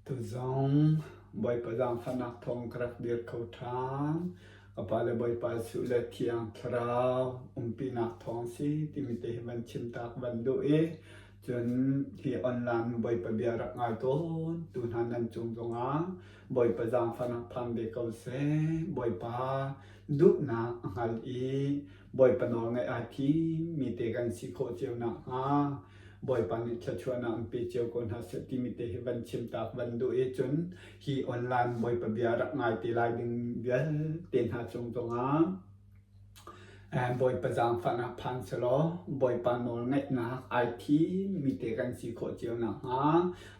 Tuzong Bawipa zaangfahnak thawng ka rak dir kho ṭhan. Ka Pa le Bawipa Jesuh le Thiang Thlarau umpinak thawng si timi te hi van chim ta ka van duh i cun hi online Bawipa bia rak ngai tawn tu hna nan cung zongah Bawipa zaangfahnak phan ve ko seh. Bawipa duhnak a hngal i Bawipa nawl ngaih ai thimmi te kan si khawh cio nakhnga Bawipa nih thluachuahnak an pe cio ko hna seh timi te hi van chim tak van duh i cun hi online Bawipa bia rak ngai te lai ding vialte hna cung zongah Bawipa zaangfahnak phan selaw Bawipa nawl ngaihnak ai thimmi te kan si khawh cio nakhnga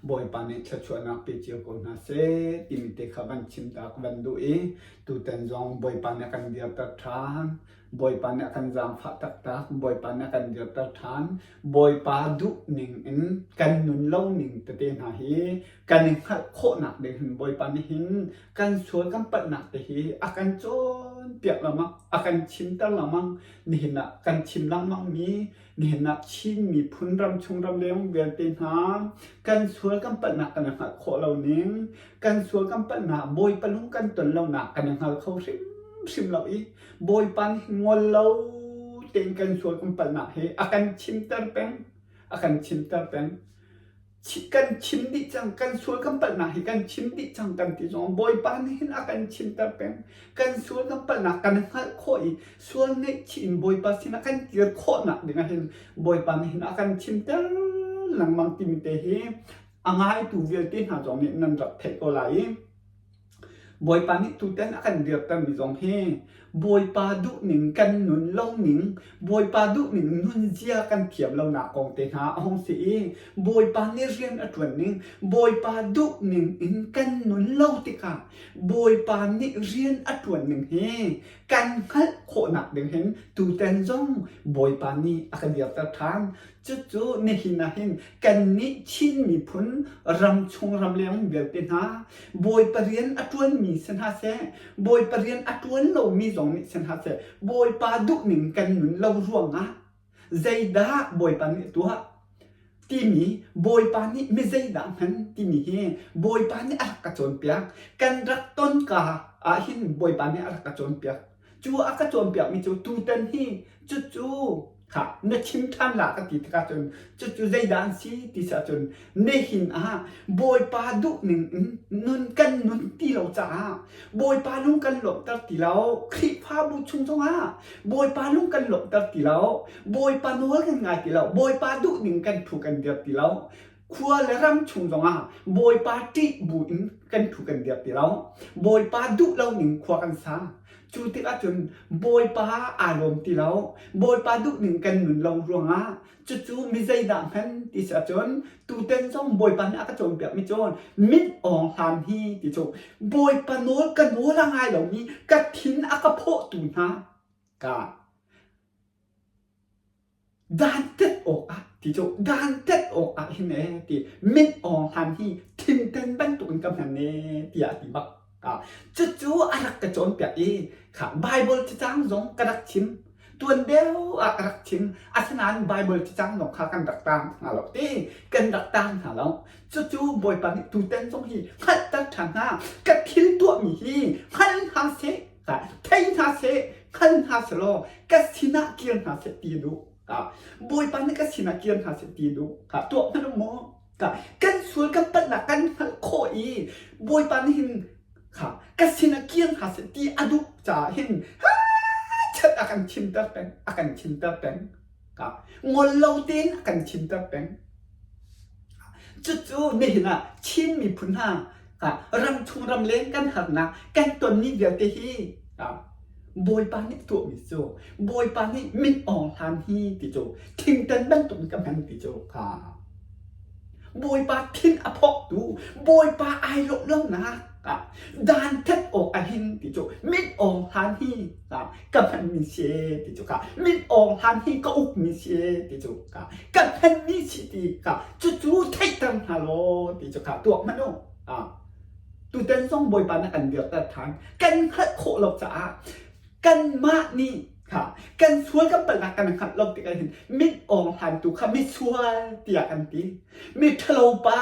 Bawipa nih thluachuahnak pe cio ko hna seh timi te kha van chim tak van duh i tutan zong Bawipa nih a kan dirter ṭhan. Bawipa nih a kan zaangfah taktak. Bawipa nih a kan dirter ṭhan. Bawipa duh ning in kan nun lo ning tete hna hi kan i hngalh khawhnak ding hin Bawipa nih hin kan sual kan palhnak te hi a kan cawnpiak lengmang, a kan chimter lengmang. Nihin ah kan chim lengmang mi Nihin ah Chin miphun ramchung ramleng vialte hna kan sual kan palhnak kan i hngalh khawh lo ning, kan sual kan palhnak Bawipa lung kan ton lonak kan i hngal kho hrimhrim lo i Bawipa nih ngol lo tein kan sual kan palhnak hi a kan chimter peng, a kan chimter peng. Kan chim dih cang, kan sual kan palhnak hi kan chim dih cang kan ti zong Bawipa nih hin a kan chimter peng. Kan sual kan palhnak kan hngalh khawh i sual ngaihchih in Bawipa sinah kan kir khawhnak ding ah hin Bawipa nih hin a kan chimter lengmang timi te hi a ngaitu vialte hna zong nih nan rak theih ko lai i Bawipa nih tutan a kan dirtermi zong hi Bawipa duhning kan nun lo ning, Bawipa duhning nunzia kan thiam lonak kong te hna a hung si i Bawipa nih rian a ṭuan ning, Bawipa duhning in kan nun lo tikah Bawipa nih rian a ṭuan ning hi kan hngalh khawhnak ding hin tutan zong Bawipa nih a kan dirter ṭhan. Cucu nihin ah hin kannih Chin miphun ramchung ramleng vialte hna Bawipa rian a ṭuanmi si hna seh, Bawipa rian a ṭuan lomi zong nih si hna seh, Bawipa duhning kan nun lo ruangah zeidah Bawipa nih a tuah timi Bawipa nih mi zeidah hman timi hi Bawipa nih a rak ka cawnpiak. Kan rak tonka ah hin Bawipa nih a rak ka cawnpiak. Cu a ka cawnpiakmi cu tutan hi cucu kha na chim ṭhan la ka ti tikah cun cucu zeidah an si ti si ahcun nihin ah Bawipa duhning in nun kan nun ti lo caah Bawipa lung kan lawmhter ti lo Khrihfabu chung zongah Bawipa lung kan lawmhter ti lo Bawipa nawl kan ngai ti lo Bawipa duhning kan thu kan dir ti lo khua le ram chung zongah Bawipa ṭih bu in kan thu kan dir ti lo Bawipa duh lo ning khua kan sa Cu tikah cun Bawipa aa lawm ti lo. Bawipa duhning kan nun lo ruangah cucu mi zeidah hman ti si ahcun tuten zong Bawipa nih a ka cawnpiakmi cun mit awng hlan hi ti cu Bawipa nawl ka nawl a ngai lomi ka thin a ka phawhtu hna ka Dantat awkah ti cu dantat awkah hin ee ti mit awng hlan hi thingtan bantukin ka hman ee tiah a ti bak. Cucu a rak ka cawnpiak i kha Baibal cacang zong ka rak chim. Tuan deuh ah ka rak chim. Asinain Baibal cacang zong kha kan rak tang hna lo ti. Kan rak tang hna lo. Cucu Bawipa nih tutan zong hi hngalhter ṭhan hna. Ka thil tuahmi hi hngal hna seh thei hna seh hngal hna selaw ka sinah kir hna seh ti duh bawipa nih ka sinah kir hna seh ti duh tuah hmanh maw kan sual kan palhnak kan hngalh khawh i bawipa nih hin ka sinah kir hna seh ti a duh caah hin chat a kan chimter peng a kan chimter peng ngol lo tein a kan chimter peng Cucu nihin ah Chin miphun hna ramchung ramleng kan harnak kan tonmi vialte hi Bawipa nih tuahmi cu Bawipa nih mit awng hlan hi ti cu thingtan bantuk in ka hman ti cu Bawipa thin a phawktu Bawipa ai lawmh lonak dantat awk a hin ti cu mit awng hlan hi ka hmanmi si ti cu ka mit awng hlan hi ka ukmi si ti cu ka ka hmanmi si ti ka cucu theihter hna law ti cu ka tuak hmanh u tutan zong bawipa nih kan dirter than kan hngalh khawh lo caah kanmah nih. Kha kan sual kan palhnak kan hngalh lo tikah hin mit awng hlantu kha misual tiah kan ti. Mi ṭhalo pa,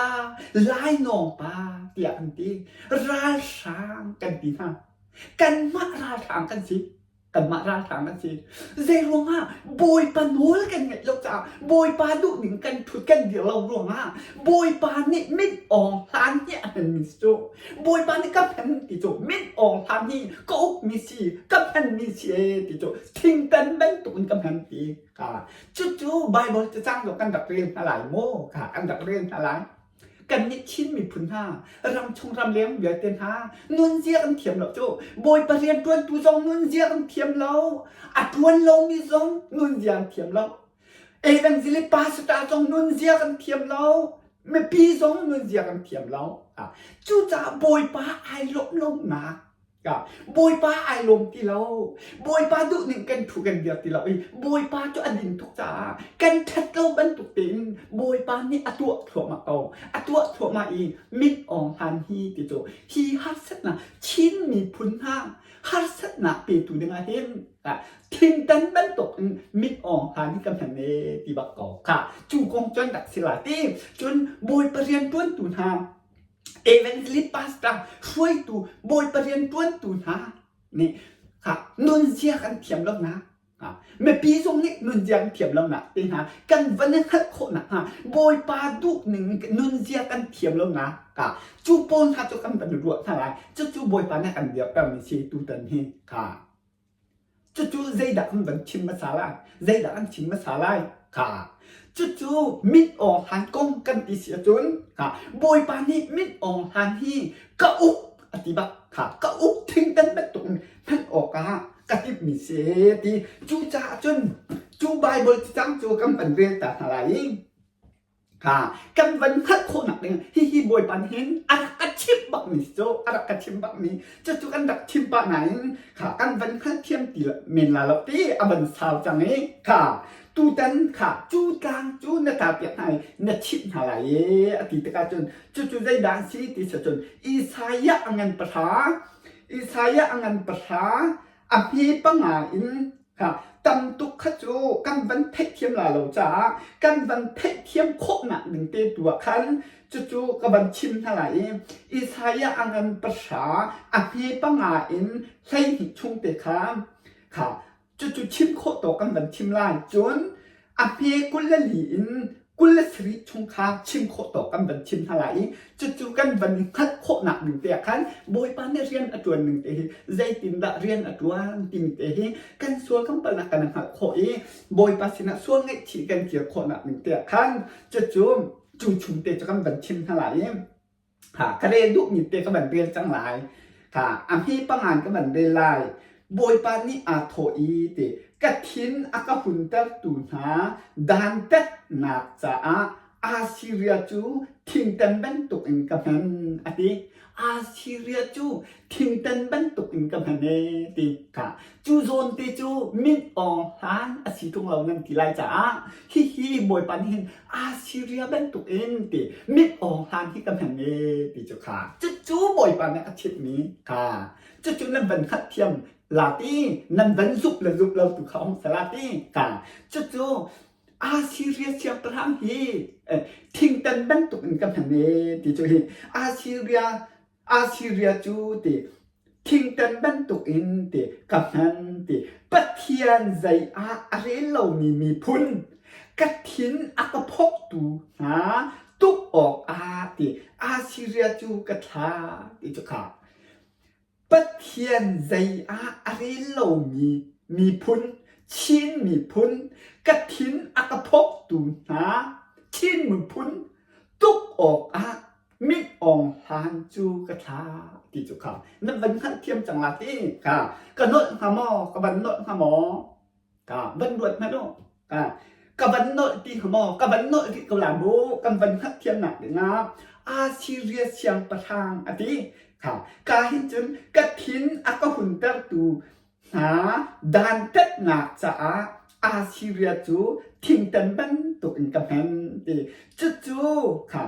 lainawng pa tiah kan ti. Ralhrang kan ti hna. Kanmah ralhrang kan si. Kanmah ralhrang kan si. Zei ruangah Bawipa nawl kan ngaih lo caah Bawipa duhning kan ṭhut kan dir lo ruangah Bawipa nih mit awng hlan hi a hmanmi si cu. Bawipa nih ka hman ti cu mit awng hlan hi ka ukmi si, ka hmanmi si e ti cu thingtan bantuk in ka hman ti ka. Cucu Bible cacang zong kan rak rel hna lai maw? Ka kan rak rel hna lai. Kannih Chin miphun hna, ramchung ramleng vialte hna, nunzia kan thiam lo cu. Bawipa rianṭuantu zong nunzia kan thiam lo. A ṭuan lomi zong nunzia an thiam lo. Evangelist pastor zong nunzia kan thiam lo. Mipi zong nunzia kan thiam lo. Cucaah Bawipa ai lawmh lonak Bawipa ai lawm ti lo. Bawipa duhning kan thu kan dir ti lo i Bawipa cu a din tuk caah kan ṭhat lo bantuk tein Bawipa nih a tuah thluahmah ko. A tuah thluahmah i mit awng hlan hi ti cu hi harsatnak Chin miphun hna harsatnak petu dingah hin thingtan bantuk in mit awng hlan hi ka hman e ti bak ko. Kha cu kong cun rak si la ti. Cun Bawipa rianṭuantu hna Evangelist pastor hruaitu Bawipa rianṭuantu hna nih nunzia kan thiam lonak mipi zong nih nunzia kan thiam lonak te hna kan van i hngalh khawh nakhnga Bawipa duhning nunzia kan thiam lonak cu pawl hna cu kan van ruah hna lai. Cucu Bawipa nih a kan dirtermi si tutan hi kha. Cucu zeidah kan van chim hmasa lai? Zeidah kan chim hmasa lai? Kha. Cucu mit awng hlan kong kan ti si ahcun kha Bawipa nih mit awng hlan hi ka uk a ti bak. Kha ka uk thingtan bantuk in hman awkah ka timhmi si ti. Cucaah cun cu Bible cacang cu kan van rel ta hna lai i Kha kan van hngalh khawhnak ding hihi Bawipa nih hin a rak ka chimh bakmi si cu a rak ka chimh bakmi cucu kan rak chim pah nain kha kan van hngalthiam ti men la lo ti a van sau cang i kha tutan kha cu tlang cu na tarpiak hna i na chimh hna lai i a ti tikah cun cucu zeidah an si ti si cun Isaiah a ngan pahra Isaiah a ngan pahra a hme panga in Kha tam tuk kha cu kan van theihthiam la lo caah kan van theihthiam khawhnak ding te tu ah khan cucu ka van chim hna lai i Isaiah a ngan pahra a hme panga in 12 chung te kha kha cucu chim khawh tawk kan van chim lai. Cun a hme 24 in 27 chung kha chim khawh tawk kan van chim hna lai i cucu kan van i hngalh khawhnak ding te ah khan Bawipa nih rian a ṭuan ning te hi zeitindah rian a ṭuan timi te hi kan sual kan palhnak kan hngalh khawh i Bawipa sinah sual ngaihchih kan kir khawhnak ding te ah khan cucu cu chung te cu kan van chim hna lai i Ka rel duhmi te ka van rel cang lai. A hme pangan ka van rel lai. Bawipa nih aa thawh i ti ka thin a ka huntertu hna dantatnak caah Assiria cu thingtan bantuk in ka hman a ti. Assiria cu thingtan bantuk in ka hman ee ti kha. Cu zawn te cu min awng hlan a si ṭung lo nan ti lai caah hihi Bawipa nih hin Assiria bantuk in ti mit awng hlan hi ka hman ee ti cu kha. Cucu Bawipa nih a chimhmi kha. Cucu nan van hngalhthiam la ti nan van zumh le zumh lo tu kha hong si la ti kha. Cucu Assiria siangpahrang hi thingtan bantuk in ka hman ee ti cu hi Assiria Assiria cu ti thingtan bantukin ti ka hman ti Pathian zei ah a rel lomi miphun ka thin a ka phoktu hna tuk awkah ti Assiria cu ka thlah ti cu kha Pathian zei ah a rel lomi miphun Chin miphun ka thin a ka phoktu hna Chin miphun tuk awkah Mit awng hlan cu ka thla ti cu kha na van hngalhthiam cang la ti kha ka nolh hnga maw ka van nolh hnga maw ka van ruat hmanh u ka ka van nolh ti hnga maw ka van nolh rih ko la mu kan van hngalhthiam nak dingah Assiria siangpahrang a ti kha ka hin cun ka thin a ka huntertu hna dantatnak caah Assiria cu thingtan bantuk in ka hman ti. Cucu kha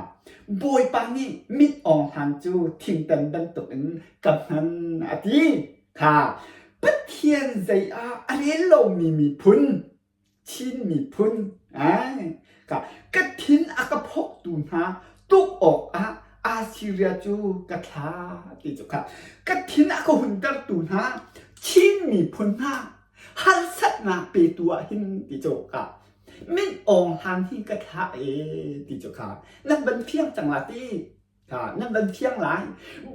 Bawipa nih mit awng hlan cu thingtan bantuk in ka hman a ti. Kha. Pathian zei ah a rel lomi miphun, Chin miphun, ai, ka, ka thin a ka phoktu hna tuk awkah Assyria cu ka thla ti cu kha. Ka thin a ka huntertu hna Chin miphun hna harsatnak petu ah hin ti cu ka min awng hlan hi ka thlah e ti cu kha nan van fiang cang la ti kha nan van fiang lai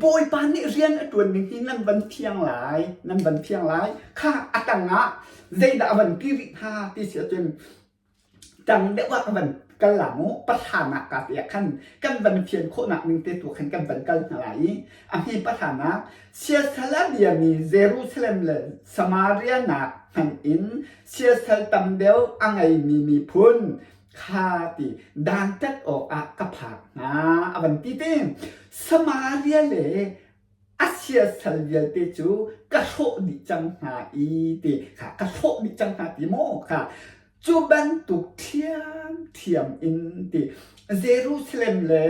Bawipa nih rian a ṭuan ning hi nan van fiang lai nan van fiang lai kha a tang ah zeidah a van ti rih hnga ti si ahcun Tang deuh ah ka van kal la mu pahlan ah ka ti ah khan kan van fian khawhnak ning te tu khan kan van kal hna lai i a hme pahlan ah siasal a biami Jerusalem le Samaria nak hmanh in siasal tam deuh a ngeimi miphun kha ti dantat awk ah ka phak hna a van ti te. Samaria le a siasal vialte cu ka hrawh dih cang hna i ti kha ka hrawh dih cang hna ti maw kha cu bantuk ṭhiamṭhiam in ti Jerusalem le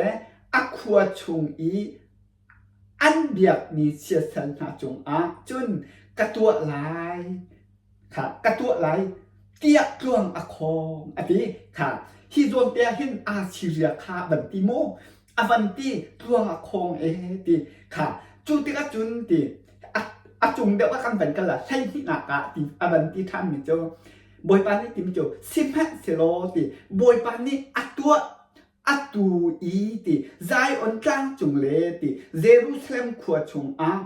a khua chung i an biakmi siasal hna cungah cun ka tuah lai kha ka tuah lai tiah tluang a khawng a ti kha hi zawn te ah hin Assyria kha van ti maw a van ti tluang a khawng e ti kha cu tikah cun ti a cung deuh ah kan van kal ah hleihnihnak ah ti a van ti ṭhan mi cu Bawipa nih timi cu sihmanhsehlaw ti Bawipa nih a tuah atu i ti Zion tlang cung le ti Jerusalem khua chungah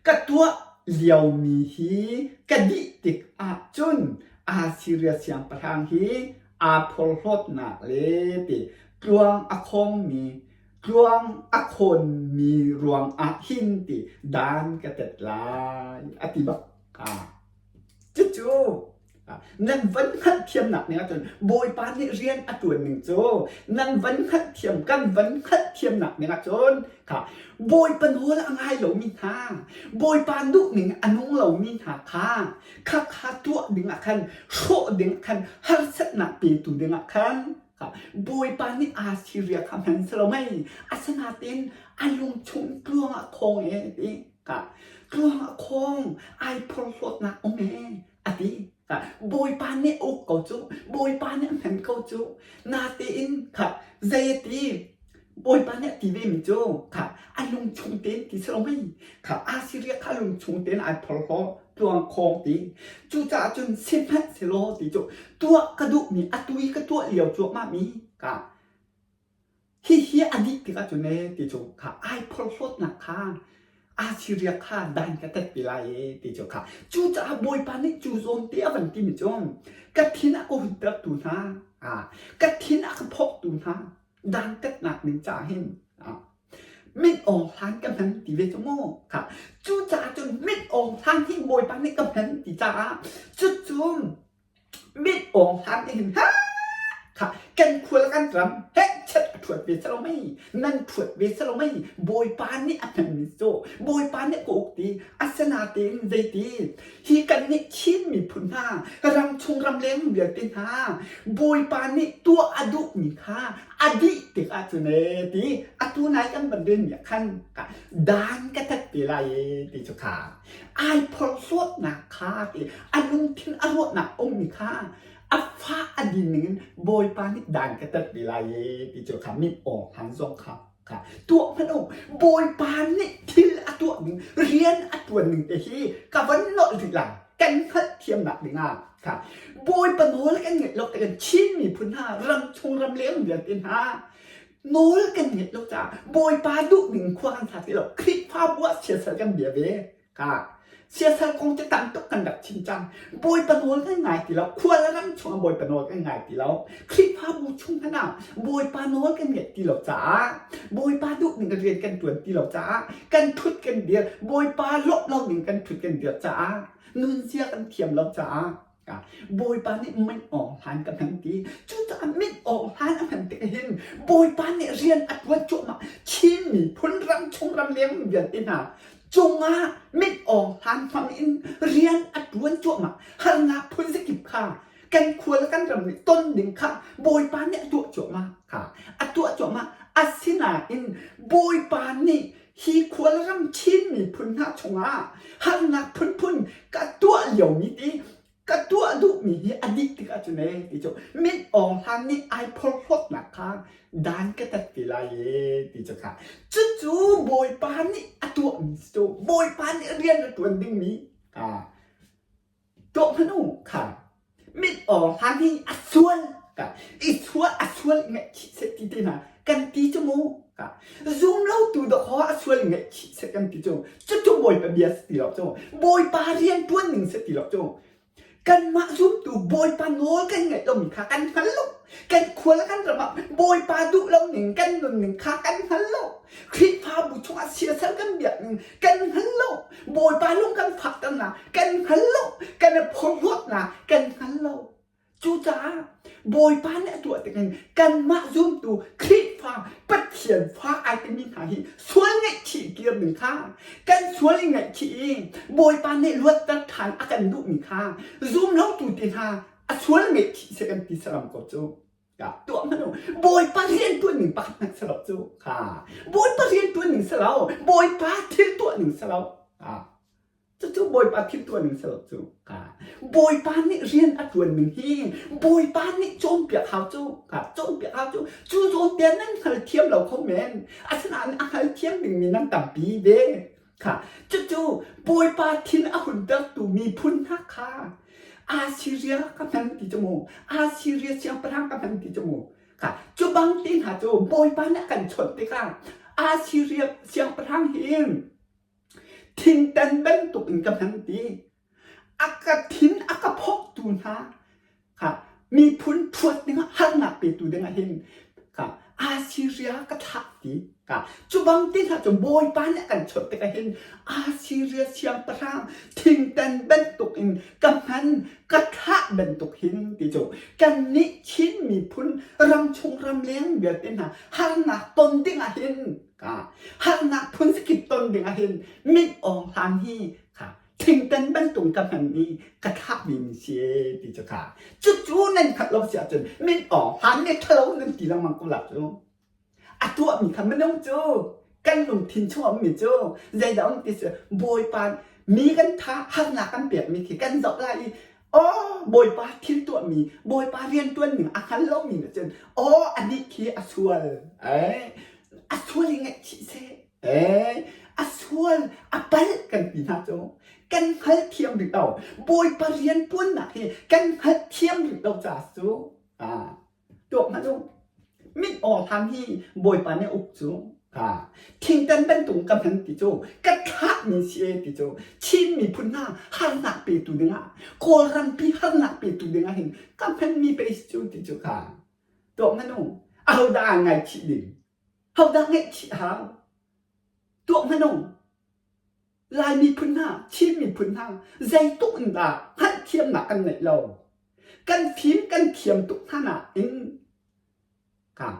Ka tuah liomi hi ka dih tik ahcun Assiria siangpahrang hi aa phorhlawtnak le ti tluang a khawngmi tluang a khawnmi ruangah hin ti dan ka tet lai a ti bak. Cucu nan van hngalhthiamnak ning ahcun Bawipa nih rian a ṭuan ning cu nan van hngalhthiam kan van hngalhthiamnak ning ahcun kha Bawipa nawl a ngai lomi hna Bawipa duh ning a nung lomi hna kha khakha tuah ding ah khan hrawh ding ah khan harsatnak petu ding ah khan Bawipa nih Assiria kha hman si lo mei asinain a lung chung tluang ah khawng e ti Ka tluang a khawng ai phorhlawtnak um e a ti. Ka Bawipa nih a uk ko cu Bawipa nih a hman ko cu natein kha zei a ti Bawipa nih a ti ve mi cu kha a lung chung tein ti si lo mei kha Assiria kha lung chung tein ai phorhlaw tluang khawng ti cucaah cun sihmanhsehlaw ti cu tuah ka duhmi atu i ka tuah lio cuahmah mi ka Hihi a dih tikah cun ee ti cu kha ai phorhlawtnak kha Assiria kha dan ka tet ti lai ee ti cu kha cucaah Bawipa nih cu zawn te a van timi cu ka thin a ka huntertu hna ka thin a ka phawktu hna dantatnak ding caah hin mit awng hlan ka hman ti ve cu mu kha cucaah cun mit awng hlan hi Bawipa nih ka hman ti caah cucun mit awng hlan te hin ha kha kan khual kan ram he chet a thuat ve selo mei nan thuat ve selo mei Bawipa nih a hman mi cu Bawipa nih ka uk ti asinatein zeiti hi kan nih Chin miphun hna ram chung ram leng vialte hna Bawipa nih tuah a duh mi kha a dih tik ahcun e ti atu nai kan van ren mi khan dan ka tat te lai e ti cu kha ai phorhlawtnak kha ti a lungthin a ruahnak ummi kha a fah a din ningin Bawipa nih dan ka tat ve lai e ti cu kha mit awng han zong kha kha tuah hmanh u Bawipa nih thil a tuah ning rian a tuan ning te hi ka van nolh rih lai kan hngalhthiamnak dingah kha Bawipa nawl kan ngeih lo kan Chin miphun hna ram chung ram leng vialte hna nawl kan ngeih lo caah Bawipa duh ning khua kan sa ti lo Khrihfabu ah siasal kan bia ve ka siasal kong cu tam tuk kan rak chim cang Bawipa nawl kan ngai ti lo khua le ram chung ah Bawipa nawl kan ngai ti lo Khrihfabu chung hmanh ah Bawipa nawl kan ngeih ti lo caah Bawipa duh ning rian kan tuan ti lo caah kan thut kan dir Bawipa lawmh lo ning kan thut kan dir caah nunzia kan thiam lo caah Bawipa nih mit awng hlan ka hman ti. Cucaah mit awng hlan a hman tik hin Bawipa nih rian a tuan cuahmah. Chin miphun ram chung ram leng vialte hna cungah mit awng hlan hmang in rian a tuan cuahmah. Harnak phun zakip kha kan khua le kan ram nih ton ding kha Bawipa nih a tuah cuahmah kha a tuah cuahmah. Asinain Bawipa nih. Hi khualram Chin miphun hna chungah harnak phunphun ka tuah liomi ti ka tuah duhmi hi a dih tikah cun ee ti cu Min Aung Hlaing nih ai phorhlawtnak kha dan ka tat te lai ee ti cu kha cucu Bawipa nih a tuahmi si cu Bawipa nih rian a ṭuan dingmi tuah hmanh u kha Min Aung Hlaing hi a sual ka i sual a sual ngaihchih seh ti te hna kan ti cu mu ka zum lo tu dawkaw a sual ngaihchih seh kan ti cu cucu Bawipa bia si ti lo cu Bawipa rian ṭuan ning si ti lo cu kanmah zumtu Bawipa nawl kan ngaih lomi kha kan hngal lo kan khual kan ram ah Bawipa duh lo ning kan nun ning kha kan hngal lo Khrihfabu chungah siasal kan biak ning kan hngal lo Bawipa lung kan fakter na kan hngal lo kan i phorhlawt na kan hngal lo Cucaah Bawipa nih a tuah tikin kanmah zumtu Khrihfa Pathian fa ai timi hna hi sual ngaihchih kir ding kha kan sual i ngaihchih i Bawipa nih luatter ṭhan a kan duhmi kha zum lotu ti hna a sual ngaihchih seh kan ti saram ko cu. Ka tuah hmanh u. Bawipa rian ṭuan ning pakhat hmanh si lo cu. Kha. Bawipa rian ṭuan ning si lo. Bawipa thil tuah ning si lo. Ha. Cucu Bawipa thil tuah ning si lo cu. Ka. Bawipa nih rian a ṭuan ning hi Bawipa nih cawnpiak hau cu. Ka. Cawnpiak hau cu. Cu zawn te nan hngalthiam lo kho men. Asinain a hngalthiam dingmi nan tampi ve. Kha. Cucu Bawipa thin a huntertu miphun hna kha Assyria ka hman ti cu mu. Assyria siangpahrang ka hman ti cu mu. Kha. Cu bang te hna cu Bawipa nih a kan chawnh tikah Assyria siangpahrang hin Thingtan bantuk in ka hman ti. A ka thin a ka phoktu hna kha miphun ṭhuat dingah harnak petu dingah hin kha Assyria ka thlah ti. Kha cu bang te hna cu Bawipa nih a kan chawnh tikah hin Assyria siangpahrang thingtan bantuk in ka hman ka thlah bantuk hin ti cu kannih Chin miphun ramchung ramleng vialte hna harnak ton dingah hin Ka harnak phun zakip ton ding ah hin mit awng hlan hi kha thingtan bantung ka hman i ka thlah mi mi si e ti cu kha cucu nan khat lo si ahcun mit awng hlan ne thalo nan ti lengmang ko la cu a tuah mi kha minung cu kan lungthin chung um mi cu zeidah um ti si bawipa mi kan tha harnak kan pek mi khi kan zoh lai i Aw Bawipa thil tuahmi, Bawipa rianṭuan ning a hngal lomi nih cun aw anih khi a sual. Eh, a sual i ngaihchih seh. Eh, a sual, a palh kan ti hna cu kan hngalthiam rih lo. Bawipa rianṭuannak hi kan hngalthiam rih lo caah cu ah Tuak hmanh u. Mit aw hlan hi Bawipa nih a uk cu. Ha. Thingtan bantuk ka hman ti cu ka thlahmi si e ti cu Chin miphun hna harnak petu dingah Kawlrampi harnak petu dingah hin ka hmanmi pei si cu ti cu kha. Tuak hmanh u. Ahodah aa ngaichih ding? Hodah ngaihchih hau? Tuak hmanh u. Lai miphun hna, Chin miphun hna zeitluk in dah hngalhthiamnak kan ngeih lo. Kan fim kan thiam tuk hna nain ka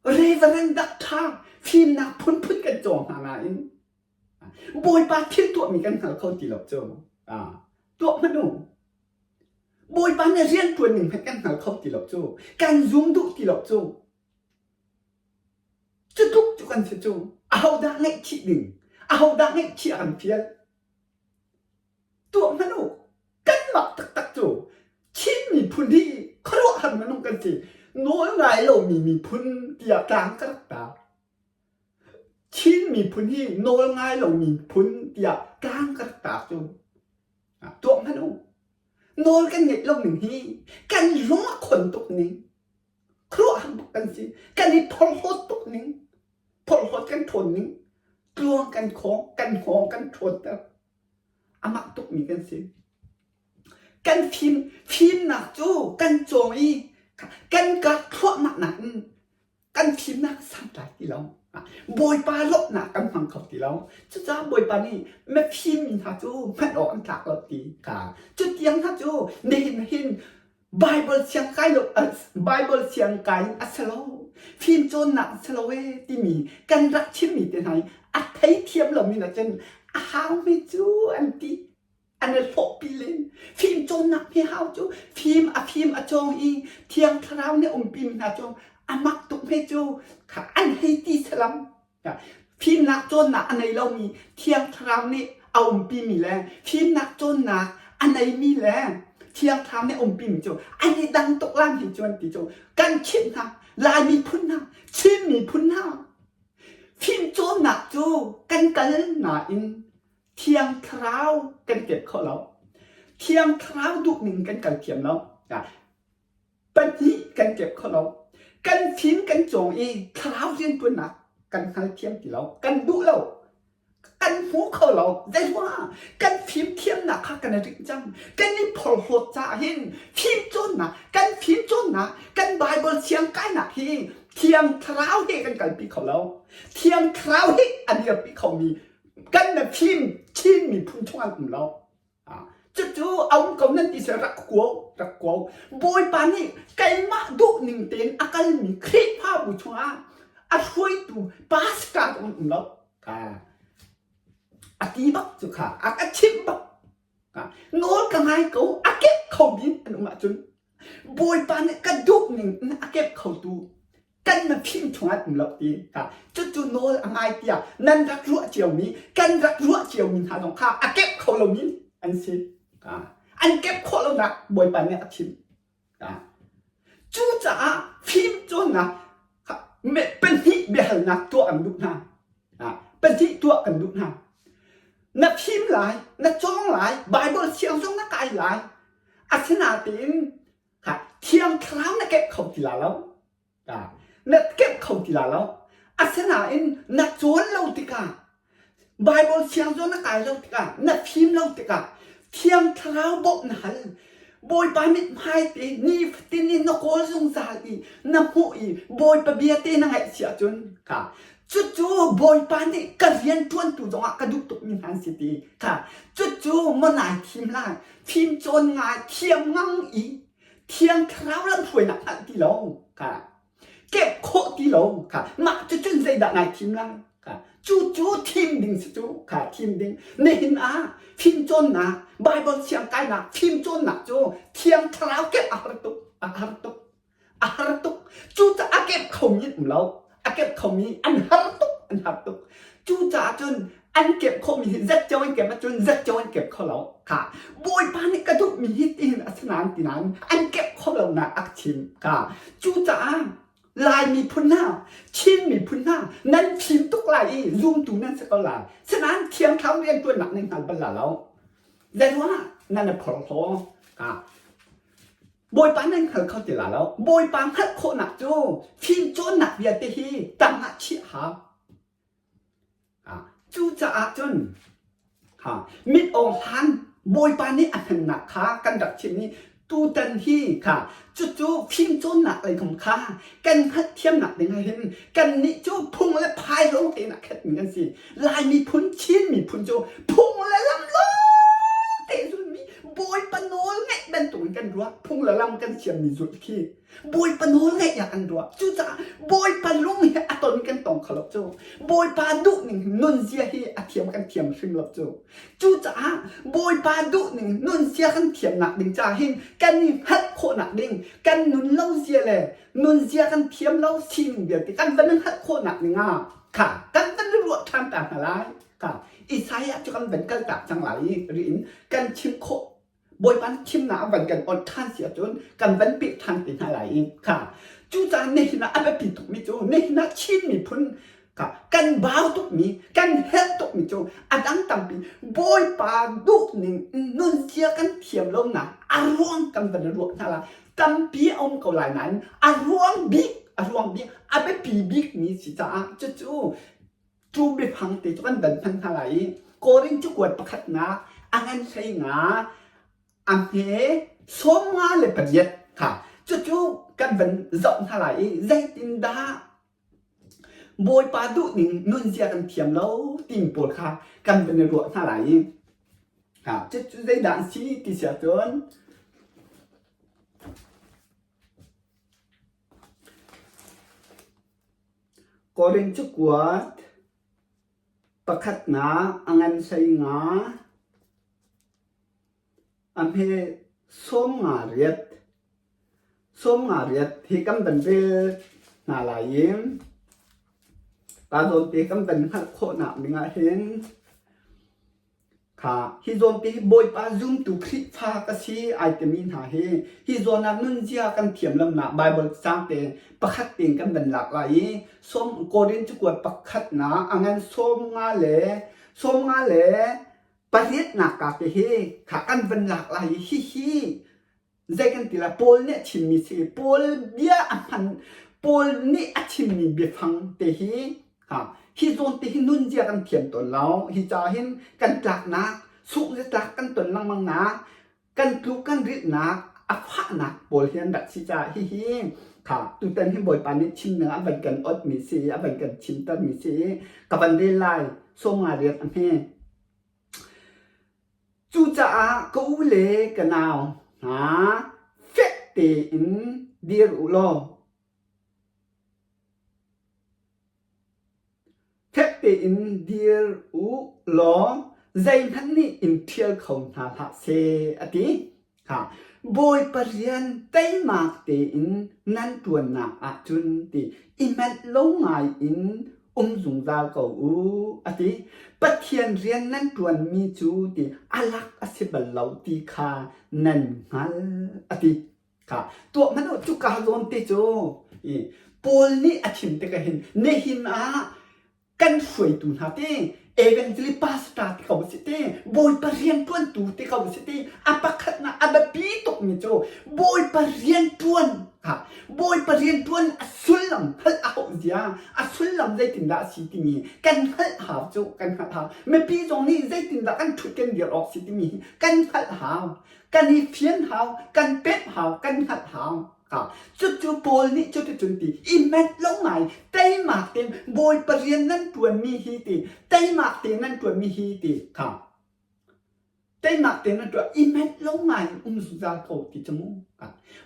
Reverend Doctor fimnak phunphun kan cawng hna nain Bawipa thil tuahmi kan hngal kho ti lo cu. Tuah hmanh u. Bawipa nih rianṭuan ning hmanh kan hngal kho ti lo cu. Kan zum duh ti lo cu. Cu tluk cu kan si cu. Ahodah ngaihchih ding? Ahodah ngaihchih a kan fial? Tuah hmanh u. Kanmah taktak cu Chin miphun hi khuaruahhar minung kan si. Nawl ngai lomi miphun tiah tlang ka rak tar. Chin miphun hi nawl ngai lomi phun tiah tlang ka rak tar cu. Tuah hmanh u. Nawl kan ngeih lo ning hi kan lung a khon tuk ning. Khuaruahhar bak kan si. Kan i phorhlawt tuk ning. Phorhlawt kan ṭhawn ning. Tluang kan khawng, kan hngawng kan ṭhawnter. A mak tukmi kan si. Kan fim, fimnak cu kan cawng i kan kak thluahmah nakin kan fimnak santlai ti lo. Bawipa lawmhnak kan hmang kho ti lo. Cucaah Bawipa nih mifim mi hna cu hman awk an tlak lo ti kha. Cu tiang hna cu nihin hin Baibal siang kai lo Baibal siang kai in a si lo fimcawnnak a si lo ee timi kan rak chimmi te hna hi a theithiam lomi na cun a haumi cu an ti an i hlawhpi len fimcawnnak hi hau cu fim a fim a cawng i thiang thlarau nih umpi mi hna cu a mak tuk hme cu kha an hei ti salam. Fimnak cawnnak a nei lomi Thiang Thlarau nih a umpimi le fimnak cawnnak a neimi le Thiang Thlarau nih a umpimi cu an i dang tuk lai hi cu an ti cu kan chimh hna Lai miphun hna Chin miphun hna fimcawnnak cu kan kal nain Thiang Thlarau kan kep kho lo. Thiang Thlarau duhning kan kal thiam lo. Pahnih kan kep kho lo. Kan fim kan cawng i thlarau rianṭuannak kan hngalthiam ti lo. Kan duh lo. Kan hmu kho lo. Zeiruangah? Kan fimthiamnak kha kan i rinh cang. Kan i phorhlawt caah hin fimcawnnak, kan fimcawnnak, kan Baibal siang kainak hi Thiang Thlarau he kan kalpi kho lo. Thiang Thlarau he a dirpi khomi kan na fim Chin miphun chung an um lo. Cucu a um ko nan ti seh rak kuo rak kuo. Bawipa nih keimah duh ning tein a kalmi Khrihfabu chungah a hruaitu pastor an um lo. A ti bak cu kha a ka chimh bak. Nawl ka ngai ko a kep kho mi an um ahcun Bawipa nih ka duh ning in a kep khotu kan na phim chungah um lo ti kha cucu nawl a ngai tiah nan rak ruah ciomi kan rak ruah ciomi hna zong kha a kep kho lomi an si an kep khawh lonak Bawipa nih a chim cucaah fim cawnnak pahnih biahalnak tuah an duh hna pahnih tuah kan duh hna na fim lai na cawng lai Bible siang zong na kai lai asinain Thiang Thlarau na kep kho ti la lo. Na kep kho ti la lo. Asinain na cawn lo tikah Bible siang zawn na kai lo tikah na fim lo tikah Thiang Thlarau bawmh na hal. Bawipa mithmai te nifatin in na kawl zungzal i na hmuh i Bawipa bia te na ngaih si ahcun ka cucu Bawipa nih ka rian ṭuantu zongah ka duh tukmi hna an si ti kha cucu maw nai thim lai fimcawn ngai thiam ngang i thiang thlarau lamhruainak hngalh ti lo kha kep khawh ti lo kha mah cucun zeidah nai thim lai kha cu cu thim ding si cu kha thim ding nihin ah fimcawnnak Bible siang kainak fimcawnnak cu thiang thlarau kep a har tuk a har tuk a har tuk. Cucaah a kep khomi an um lo. A kep khomi an har tuk, an har tuk. Cucaah cun an kep khomi hi zat cio an kep ahcun zat cio an kep kho lo. Kha Bawipa nih ka duhmi hi tihin a si nain ti nain an kep kho lo nak a chim. Kha cucaah Lai miphun hna, Chin miphun hna, nan fim tuk lai i zumtu nan si ko lai. Sinain Thiang Thlarau rianṭuannak nan hngal bal la lo. Zeiruangah nan i phorhlaw? Kha Bawipa nan hngal kho ti la lo. Bawipa hngalh khawhnak cu fimcawnnak vialte hi tang ah chiah hau. Cucaah cun mit awng hlan Bawipa nih a hmannak kha kan rak chim i tutan hi kha cucu fimcawnnak lei kong kha kan hngalhthiamnak ding ah hin kannih cu phung le phai lawng tein a khatmi kan si. Lai miphun, Chin miphun cu phung le lam lawng te zulmi Bawipa nawl ngaih bantukin kan ruah. Phung le lam kan siammi zulh khi Bawipa nawl ngaih ah kan ruah. Cucaah Bawipa lung hi a ton kan tong kho lo cu. Bawipa duhning nunzia hi a thiam kan thiam hrim lo cu. Cucaah Bawipa duhning nunzia kan thiamnak ding ca hin kan i hngalh khawhnak ding kan nun lo zia le nunzia kan thiam lo sining vialte kan van hngalh khawhnak ding ah kha kan van ruah ṭhan ta hna lai. Kha Isaiah cu kan van kal tak cang lai i riin kan chim khawh Bawipa nih thimnak a van kan awnh ṭhan si ahcun kan van peh ṭhan te hna lai i kha cucaah nihin ah a biapi tukmi cu nihin ah Chin miphun kha kan bau tukmi kan helh tukmi cu a dang tampi Bawipa duhning nunzia kan thiam lonak a ruang kan van i ruah hna lai tampi a um ko lai nain a ruang bik a ruang bik a biapi bikmi si caah cucu Cu biafang te cu kan van hman hna lai i Korin cakuat pakhatnak a ngan hlei nga a hme 58 kha cucu kan van zoh hna lai i zeitindah Bawipa duhning nunzia kan thiam lo timi pawl kha kan van i ruah hna lai i cucu zeidah an si ti si ahcun Korin cakuat pakhatnak a ngan hlei nga, a hme 58. 58 hi kan van rel hna lai i. Ka zawn te kan van hngalh khawhnak ding ah hin Kha hi zawn te hi Bawipa zumtu Khrihfa ka si ai timi hna hi hi zawn ah nunzia kan thiam lonak Baibal caang te pakhat tein kan van lak lai i sawm Korin cakuat pakhatnak a ngan 58 ka te hi kha kan van lak lai i hihi zei kan ti lai Paul nih a chimmi si Paul bia a hman Paul nih a chimmi biafang te hi ha hi zawn te hi nunzia kan thiam tawn lo hi ca hin kan tlaknak sungh le tlak kan ton lengmang nak kan tluk kan rilhnak a fahnak pawl hi an rak si caah hihi kha tutan hi Bawipa nih chim ning a van kan ot mi si a van kan chimter mi si ka van rel lai 50 riat a hme Cucaah ka u le ka nau hna fek tein dir u law fek tein dir u law zeihmanh nih in ṭhial kho hna hlah seh, a ti. Bawipa rian teimak tein nan ṭuannak ahcun ti i manh lo ngai in um zungzal ko u, a ti. Pathian rian nan ṭuanmi cu ti a lak a si bal lo ti kha nan hngalh, a ti. Kha tuah hmanh u, cuka zawn te cu Paul nih a chim tikah hin nihin ah kan hruaitu hna te evangelist pastor te ko si te bawipa riantuantu te ko si te a pakhatnak a biapi tukmi cu bawipa riantuan ha bawipa riantuan a sullam hngalh a hauh zia a sullam zeitindah a si timi kan hngalh hau cu kan hngalh hau mipi zong nih zeitindah kan ṭhut kan dir awk si timi kan hngalh hau kan i fian hau kan pemh hau kan hngalh hau Cucu Paul nih cuticun ti i menh lo ngai teimak tein Bawipa rian nan ṭuanmi hi ti teimak tein nan ṭuanmi hi ti kha teimak tein nan ṭuan i menh lo ngai in um zungzal ko ti cu mu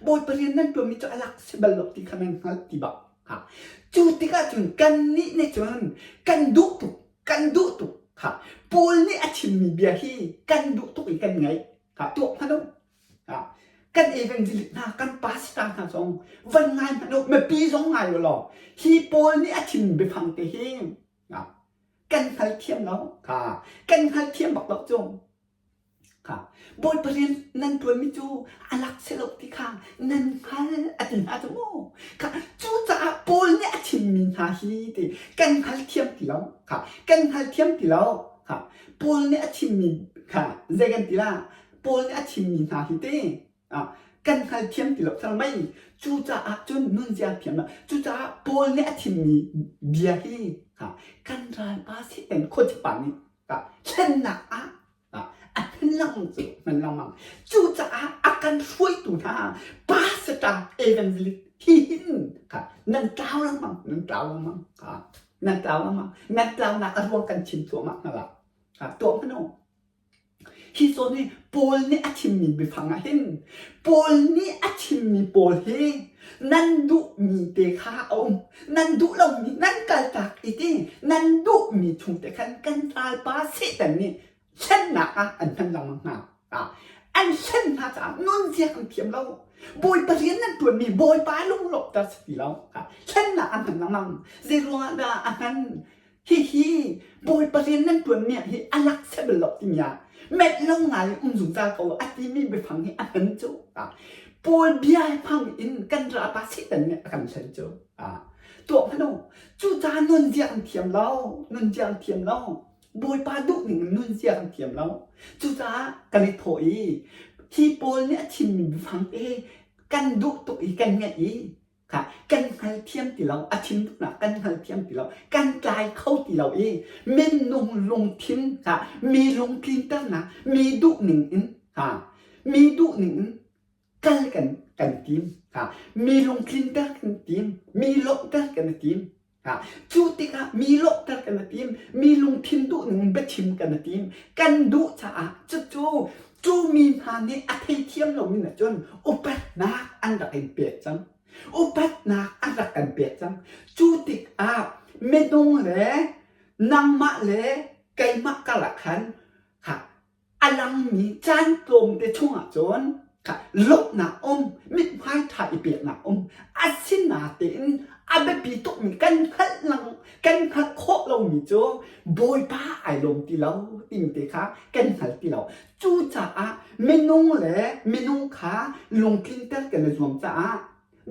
Bawipa rian nan ṭuanmi cu a lak si bal lo ti kha nan hngalh ti bak cu tikah cun kannih nih cun kan duh tuk kan duh tuk kha Paul nih a chimmi bia hi kan duh tuk i kan ngaih kha tuak hmanh u Kan evangelist hna, kan pastor hna zong van ngai hmanh u, mipi zong ngai u law hi Paul nih a chim biafang te hi kan hngalthiam lo. Kan hngalthiam bak lo cu. Bawipa rian nan ṭuanmi cu a lak si lo ti kha nan hngal a ti hna cu mu. Cucaah Paul nih a chimmi hna hi ti kan hngalthiam ti lo. Kan hngalthiam ti lo. Paul nih a chimmi kha zei kan ti la? Paul nih a chimmi hna hi te kan hngalthiam ti lo thang mei cucaah cun nunzia thiam lo cucaah Paul nih a chimmi bia hi kan ralpa Satan khuachipa nih thlennak ah a hman lengmang cu hman lengmang cucaah a kan hruaitu hna pastor evangelist hi hin nan tlau lengmang nan tlau lengmang nan tlau lengmang nan tlaunak a ruang kan chim thluahmah hna la tuah hmanh u Hi zawn hi Paul nih a chimmi biafang ah hin Paul nih a chimmi pawl hi nan duhmi te kha a um. Nan duh lomi nan kaltak i ti nan duhmi chung te khan kan ralpa Satan nih hlennak ah an hman lengmang hna. An hlen hna caah nunzia an thiam lo. Bawipa rian nan ṭuanmi Bawipa lunglawmhter si ti lo. Hlennak an hman lengmang. Zei ruangah dah a hman? Hihi Bawipa rian nan ṭuanmi ah hi a lak seh bal lo timi ah menh lo ngai in um zungzal ko a timi biafang hi a hman cu. Paul bia hmang in kan ralpa Satan nih a kan hlen cu. Tuah hmanh u. Cucaah nunzia an thiam lo. Nunzia an thiam lo. Bawipa duhning in nunzia an thiam lo. Cucaah kan i thawh i hi Paul nih a chimmi biafang te kan duh tuk i kan ngaih i kan hngalthiam ti lo a chim duhnak kan hngalthiam ti lo kan tlai kho ti lo i minung lungthin ha mi lungtlinternak mi duhning in ha mi duhning in kal kan kan tim ha mi lungtlinter kan tim mi lawmhter kan tim Cu tikah mi lawhter kan i tim, mi lungthin duhning biachim kan i tim. Kan duh caah cucu cu mi hna nih a theithiam lomi nih cun upatnak an rak in pek cang. Upatnak an rak kan pek cang. Cu tikah minung le nangmah le keimah karlak khan a langmi caan tlawmte chungah cun. Kha lawmhnak um, mithmai ṭha i peknak um. Asinatein a biapi tukmi kan hngalh lang kan hngalh khawh lomi cu Bawipa ai lawm ti lo timi te kha kan hngal ti lo. Cucaah minung le minung kha lungtlinter kan i zuam caah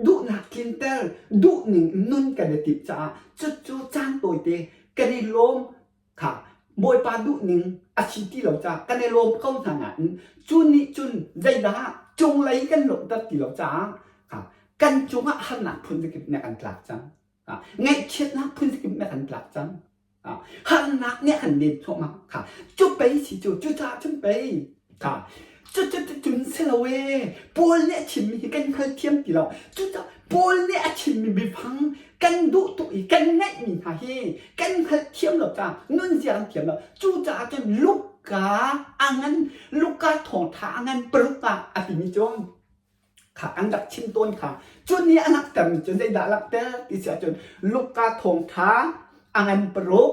duhnak tlinter duhning nun kan i timh caah cucu caan tawite kan i lawm kha Bawipa duhning a si ti lo caah kan i lawm ko hna nain cu nih cun zeidah cunglei kan lawmhter ti lo caah kha kan cungah harnak phun zakip nih kan tlak cang. Ngaihchiatnak phun zakip nih kan tlak cang. Harnak nih kan len thluahmah kha cu pei si cu cucaah cun pei kha cu cu cun si lo ee Paul nih a chimmi hi kan hngalthiam ti lo cucaah Paul nih a chimmi biafang kan duh tuk i kan ngaihmi hna hi kan hngalhthiam lo caah nunzia kan thiam lo cucaah cun Luka a ngan Luka thawngṭha a ngan paruk ah a timi cu kha an rak chim tawn kha cu nih a langhtermi cu zeidah a langhter ti si ahcun Luka thawngṭha a ngan paruk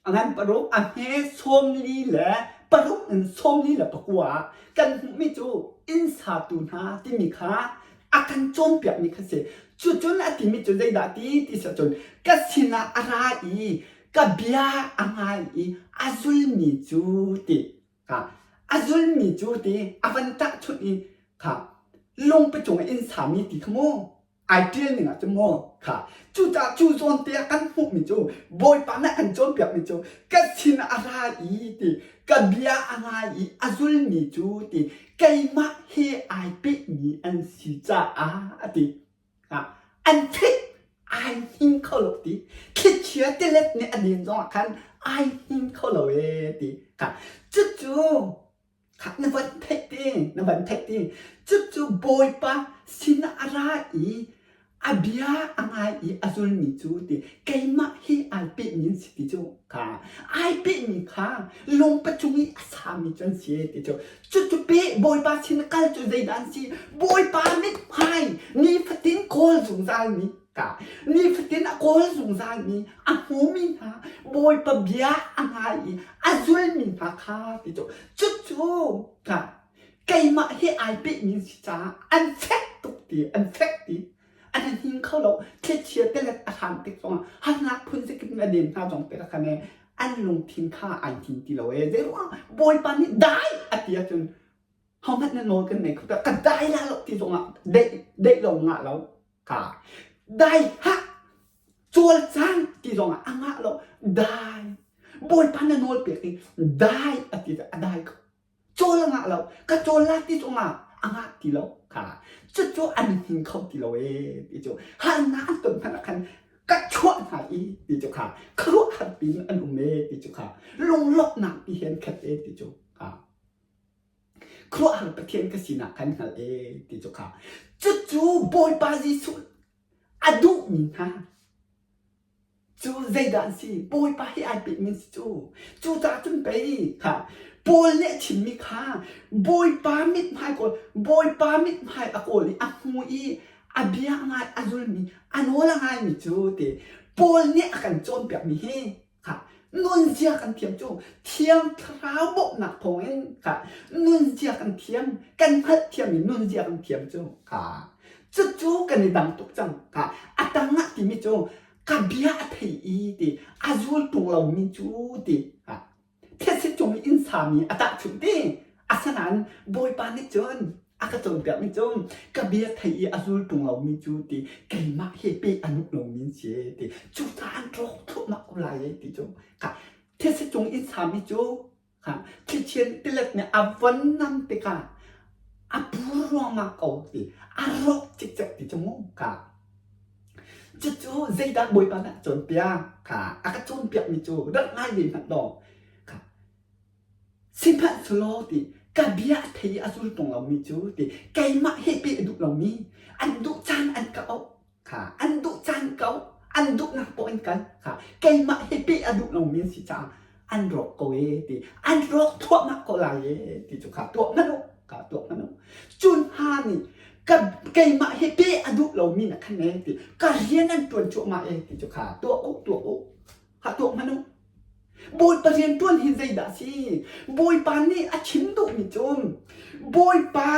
a ngan paruk a hme 46 in 44 ah kan hmuhmi cu inn satu hna timi kha a kan cawnpiakmi kha si. Cucun a timi cu zeidah ti ti si ahcun ka sinah a ra i ka bia a ngai i a zulmi cu ti kha a zulmi cu ti a van tahchunh i kha lungpi cung i inn sami ti kha mu ai ṭial ning ah cun maw kha cucaah cu zawn te ah kan hmuhmi cu Bawipa nih a kan cawnpiakmi cu ka sin a ra i ti ka bia a ngai i a zulmi cu ti keimah he ai pehmi an si caah a ti an theih ai hnin kho lo ti thlichia tilet nih a din zongah khan ai hnin kho lo ee ti kha cucu kha na van theih ti na van theih ti cucu Bawipa sinah a ra i a bia a ngai i a zulmi cu ti keimah hi ai pehmi an si ti cu kha ai pehmi kha lungpa cung i a sami cu an si ti cu cucu pe Bawipa sin kal cu zeidah an si Bawipa mithmai nifatin kawl zungzalmi ka nifatin a kawl zungzalmi a hmumi hna Bawipa bia a ngai i a zulmi hna kha ti cu cucu ka keimah hi ai pehmi si caah an fek tuk ti an fek ti an hnin kho lo thlichia telet a hran tik zongah harnak phun zakip in a den hna zong te kha ne an lungthin kha ai hnin ti lo ee zeiruang Bawipa nih dai a ti ahcun hohmanh na nawl kan nei kho ka dai la lo ti zongah deih deih lo ngah lo kha dai hah cawlcang ti zongah a ngah lo dai Bawipa na nawl pek i dai a ti a dai ko Cawl a ngah lo. Ka cawl la ti zongah a ngah ti lo kha. Cucu an hnin kho ti lo ee ti cu harnak an ton hmanh ah khan ka chuah hna i ti cu kha khuaruahhar piin an um ee ti cu kha lunglawmhnak ti he an khat ee ti cu kha khuaruahhar Pathian ka sinak khan hngal ee ti cu kha cucu Bawipa Jesuh a duhmi hna Cu zeidah an si? Bawipa hi ai pekmi si cu. Cucaah cun pei kha Paul nih a chimmi kha Bawipa mithmai kawl, Bawipa mithmai a kawl i a hmu i a bia a ngai a zulmi, a nawl a ngaimi cu ti Paul nih a kan cawnpiakmi hi kha nunzia kan thiam cu Thiang Thlarau bawmhnak thawngin kha nunzia kan thiam, kan hngalhthiam i nunzia kan thiam cu kha Cucu kan i dang tuk cang. Ka a tang ah timi cu ka bia a thei i ti a zul tung lomi cu ti thetse cung i inn sami a tahchunh ti asinain Bawipa nih cun a ka cawnpiakmi cu ka bia thei i a zul tung lomi cu ti keimah he pe a nuk lomi an si ti cucaah an rawk thluahmah ko lai e ti cu ka thetse cung inn sami cu Thlichia tilet nih a von nam tikah a pur ruangmang ko ti a rawk cikcek ti cu mu ka cucu zeidah Bawipa nih a cawnpiak kha a ka cawnpiakmi cu rak ngai ve hmanh law kha sihmanhsehlaw ti ka bia a thei i a zul ṭung lomi cu ti keimah he pe a duh lomi an duh caan an ka auh kha an duh caan ko an duhnak poah in kal kha keimah hi peh a duh lomi an si caah an rawk ko ee ti an rawk thuahmah ko lai ee ti cu kha tuah hmanh u kha tuah hmanh u cun ha nih ka keimah hi peh a duh lomi na khan ee ti ka rian an tuan cuahmah ee ti cu kha tuah u tuah u kha tuah hmanh u. Bawipa rianṭuan hi zeidah a si? Bawipa nih a chim duhmi cu Bawipa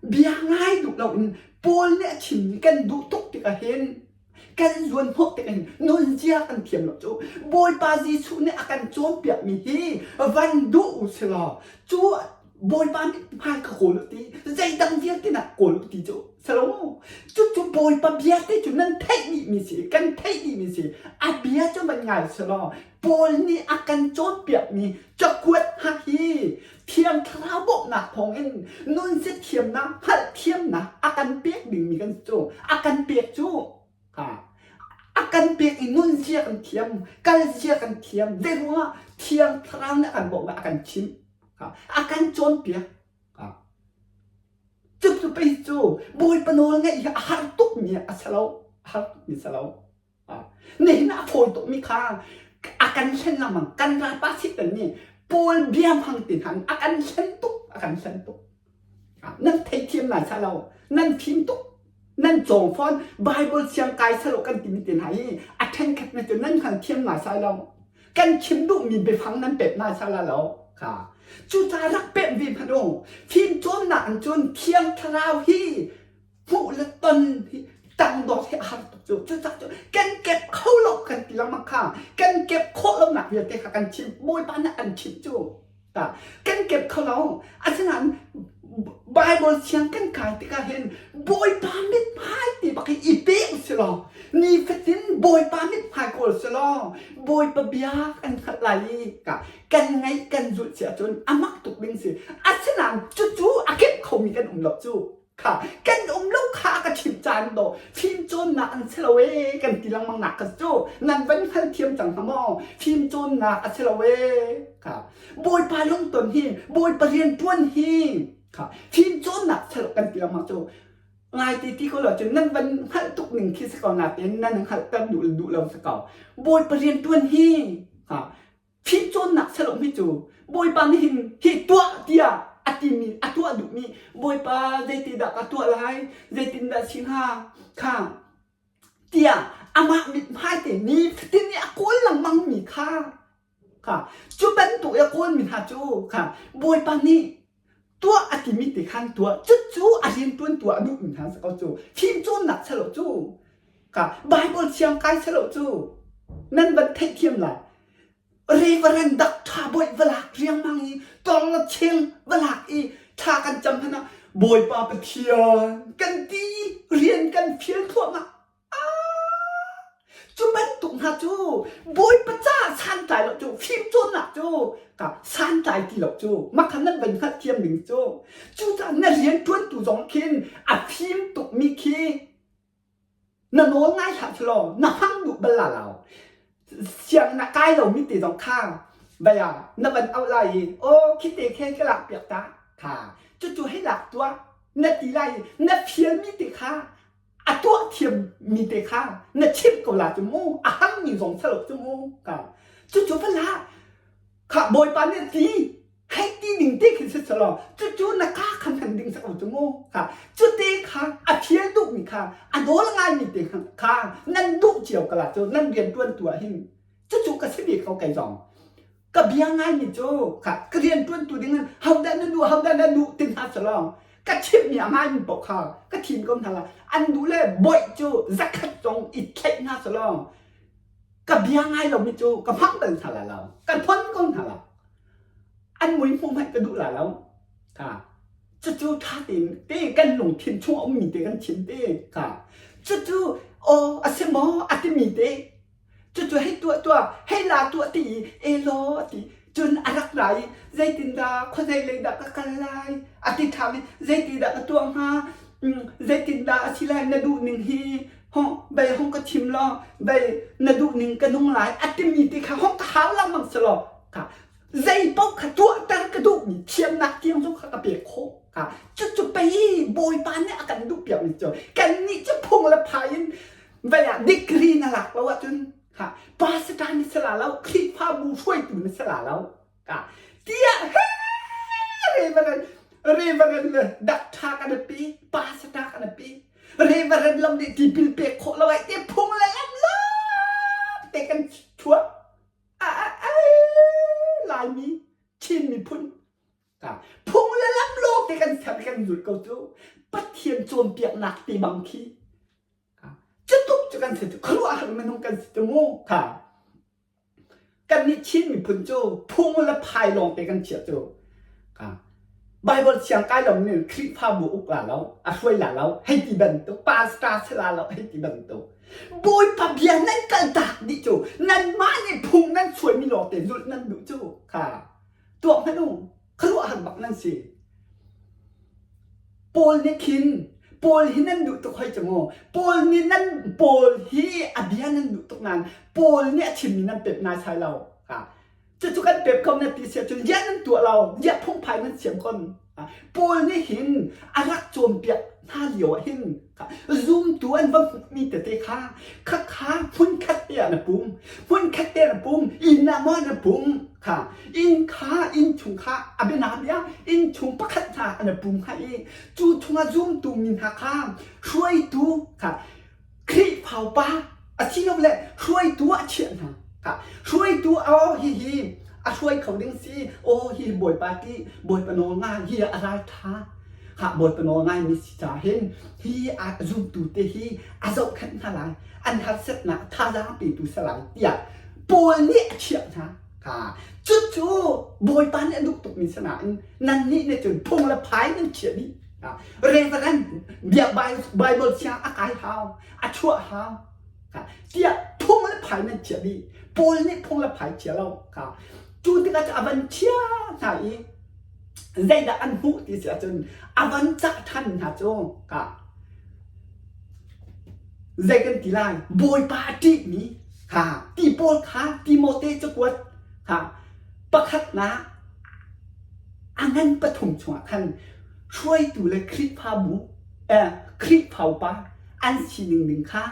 bia ngai duh loin Paul nih a chimmi kan duh tuk tikah hin kan zuanhnawh tikah hin nunzia kan thiam lo cu. Bawipa Jesuh nih a kan cawnpiakmi hi van duh u si law cu Bawipa nih hmai ka kawl u ti zeidang vialte nak kawl u ti cu salo cucu Bawipa bia te cu nan theih dihmi si kan theih dihmi si a bia cu van ngai selaw Paul nih a kan cawnpiakmi cakuat hna hi Thiang Thlarau bawmhnak thawngin nunzia thiamnak hngalhthiamnak a kan pek dingmi kan cu a kan pek cu a kan pek i nunzia kan thiam kalzia kan thiam zeiruangah Thiang Thlarau nih a kan bawmh a kan chimh a kan cawnpiak. Cucu pei cu Bawipa nawl ngaih hi a har tukmi a si lo. A har tukmi si lo. Nihin a fawi tukmi kha a kan hlen lengmang. Kan ralpa Satan nih Paul bia hmang ti hna a kan hlen tuk, a kan hlen tuk. Nan theithiam lai sa lo. Nan fim tuk. Nan cawng fawn. Bible siang kai sa lo kan timi te hna hi a ṭhenkhat na cu nan hngalthiam ngai sai lo. Kan chim duhmi biafang nan pek ngai sai la lo. Kha. Cucaah rak pemh ve hmanh u. Fimcawnnak in cun Thiang Thlarau hi hmuh le ton hi tangdor hi a har tuk cu. Cucaah cu kan kep kho lo kan ti lengmang kha. Kan kep khawh lonak vialte kha kan chim. Bawipa nih an chimh cu. Kan kep kho lo. Asinain Bible siang kan kai tikah hin Bawipa mithmai ti bak hi i pe usih law nifatin Bawipa mithmai kawl si law Bawipa bia kan hngalh lai i kan ngaih kan zulh si ahcun a mak tuk ding si. Asinain cucu a kep khomi kan um lo cu. Kha kan um lo kha a ka chimh caan dawh fimcawnnak an si lo ee kan ti lengmang nak kha cu nan van hngalthiam cang hnga maw fimcawnnak a si lo ee kha Bawipa lungton hi Bawipa rianṭuan hi kha fimcawnnak si lo kan ti lengmang cu ngai ti ti ko lo cun nan van hngalh tuk ning khi si ko nain nan hngalhter duh duh lo si ko Bawipa rianṭuan hi kha Fimcawnnak salomi cu Bawipa nih hin hi tuah tiah a timi a tuah duhmi Bawipa zeitidah ka tuah lai zeitindah si hnga kha tiah amah mithmai te nifatin i a kawl lengmangmi kha kha cu bantuk i a kawlmi hna cu kha Bawipa nih tuah a timi te khan tuah cucu a rianṭuan tuah a duhmi hna si ko cu fimcawnnak salo cu ka Bible thiang kai salo cu nan van theihthiam lai Reverend Dr. Bawi valak riangmang i tong la cheng valak i thla kan cam hmanh ah Bawipa Pathian kan ti rian kan fial thluahmah Cu bantuk hna cu Bawipa caah santlai lo cu fimcawnnak cu ka santlai ti lo cu makhan nan van hngalhthiam ding cu cucaah na rianṭuantu zong khin a fim tukmi khi na nawl ngai hlah selaw na hmang duh bal la lo siang na kai lomi te zong kha baya na van auh lai i aw khite khe ka lak piak ta kha cucu hei lak tuah na ti lai i na fialmi te kha a tuah thiammi te kha na chimh ko la cu mu a hangmi zong salo cu mu ka cucu va la kha bawipa nih ti hei ti ding te khi si salo cucu na ka khan han ding sa ko cu mu kha cu te kha a thial duhmi kha a nawl ngaimi te kha nan duh cio ka la cu nan rian tuan tu ah hin cucu ka si ve ko kei zong ka bia ngaimi cu kha ka rian ṭuantu ding in hodah na duh hodah na duh ti hna selaw ka chimhmi a ngaimi paoh kha ka thim ko hna la an duh le boih cu zakhat zong i thlaih hna selaw ka bia ngai lomi cu ka hmang bal hna la lo ka thon ko hna la an mui hmuh hmanh ka duh la lo kha cucu ṭha tein te kan lungthin chung a ummi te kan chim te kha cucu aw a si maw a timi te Cucu hei tuah tuah, hei la tuah ti i elaw a ti. Cun a rak ra i zeitindah khuazei lei dah ka kal lai a ti ṭham i zeitindah ka tuah hnga zeitindah a si lai na duh ning hi hong bei hong ka chim law bei na duh ning ka nung lai a timi ti kha hong ka hau lengmang si law kha zei paoh kha tuahter ka duhmi thiamnak tiang zong kha ka pek khawh kha cucu pei Bawipa nih a kan duhpiakmi cu kannih cu phung le phai in Vei ah degree na lak lo ahcun ha pastor na si la lo Khrihfabu hruaitu na si la lo ka tiah he reverend reverend le doctor kan pi pastor kan pi reverend lam nih tipil pek khawh lo ai te phung le lam lo te kan chuah a a ai. Laimi Chin miphun phung le lam lawng te kan ser kan zulh ko cu Pathian cawnpiaknak ti bang khi cutuk cu kan si cu khuaruahhar minung kan si cu mu kha Kannih Chin miphun cu phung le phai lawngte kan chiah cu. Bible thiang kai lo nih Khrihfabu uk la lo, a hruai la lo, hei ti bantuk, pastor si la lo, hei ti bantuk. Bawipa bia nan kaltak dih cu, nanmah nih phung nan suaimi lawngte zulh nan duh cu. Kha tuak hmanh u, khuaruahhar bak nan si. Paul nih khin Paul hi nan duh tuk hoi cu mu. Paul nih nan Paul hi a bia nan duh tuk nain Paul nih a chimmi nan pep naisai lo. Ha. Cucu kan pep ko na ti si ahcun ziah nan tuah lo, ziah phungphai nan siam kon. Paul nih hin a rak cawnpiak hna lio ah hin zumtu an va hmuhmi tete kha khakha hmunkhat te ah na pum, hmunkhat te na pum, inn ah maw na pum, kha inn kha inn chung kha a bianabia inn chung pakhat hna an i pum hnga i cu chungah zumtu mi hna kha hruaitu kha Khrihfaupa asilole hruaitu ah chiah hna kha hruaitu aw hihi a hruai kho ding si aw hi Bawipa ti Bawipa nawl ngai hi a ralṭha kha Bawipa nawl ngai mi si ca hin hi a zumtu te hi a zohkhenh hna lai an harsatnak thazaang petu si lai tiah Paul nih a chiah hna kha cucu Bawipa nih a duh tukmi si nain nannih nih cun phung le phai nan chiah dih. Reverend biak Bible thiang a kai hau, a chuah hau. Tiah phung le phai nan chiah dih. Paul nih phung le phai chia lo. Cu tikah cu a van chia hna i zeidah an hmuh ti si ahcun a van cah ṭhan hna cu ka zei kan ti lai Bawipa a ṭihmi kha ti pawl kha Timote cakuat kha pakhatnak a ngan pathum chungah khan hruaitu le Khrihfabu eh, Khrihfa upa an sining ding kha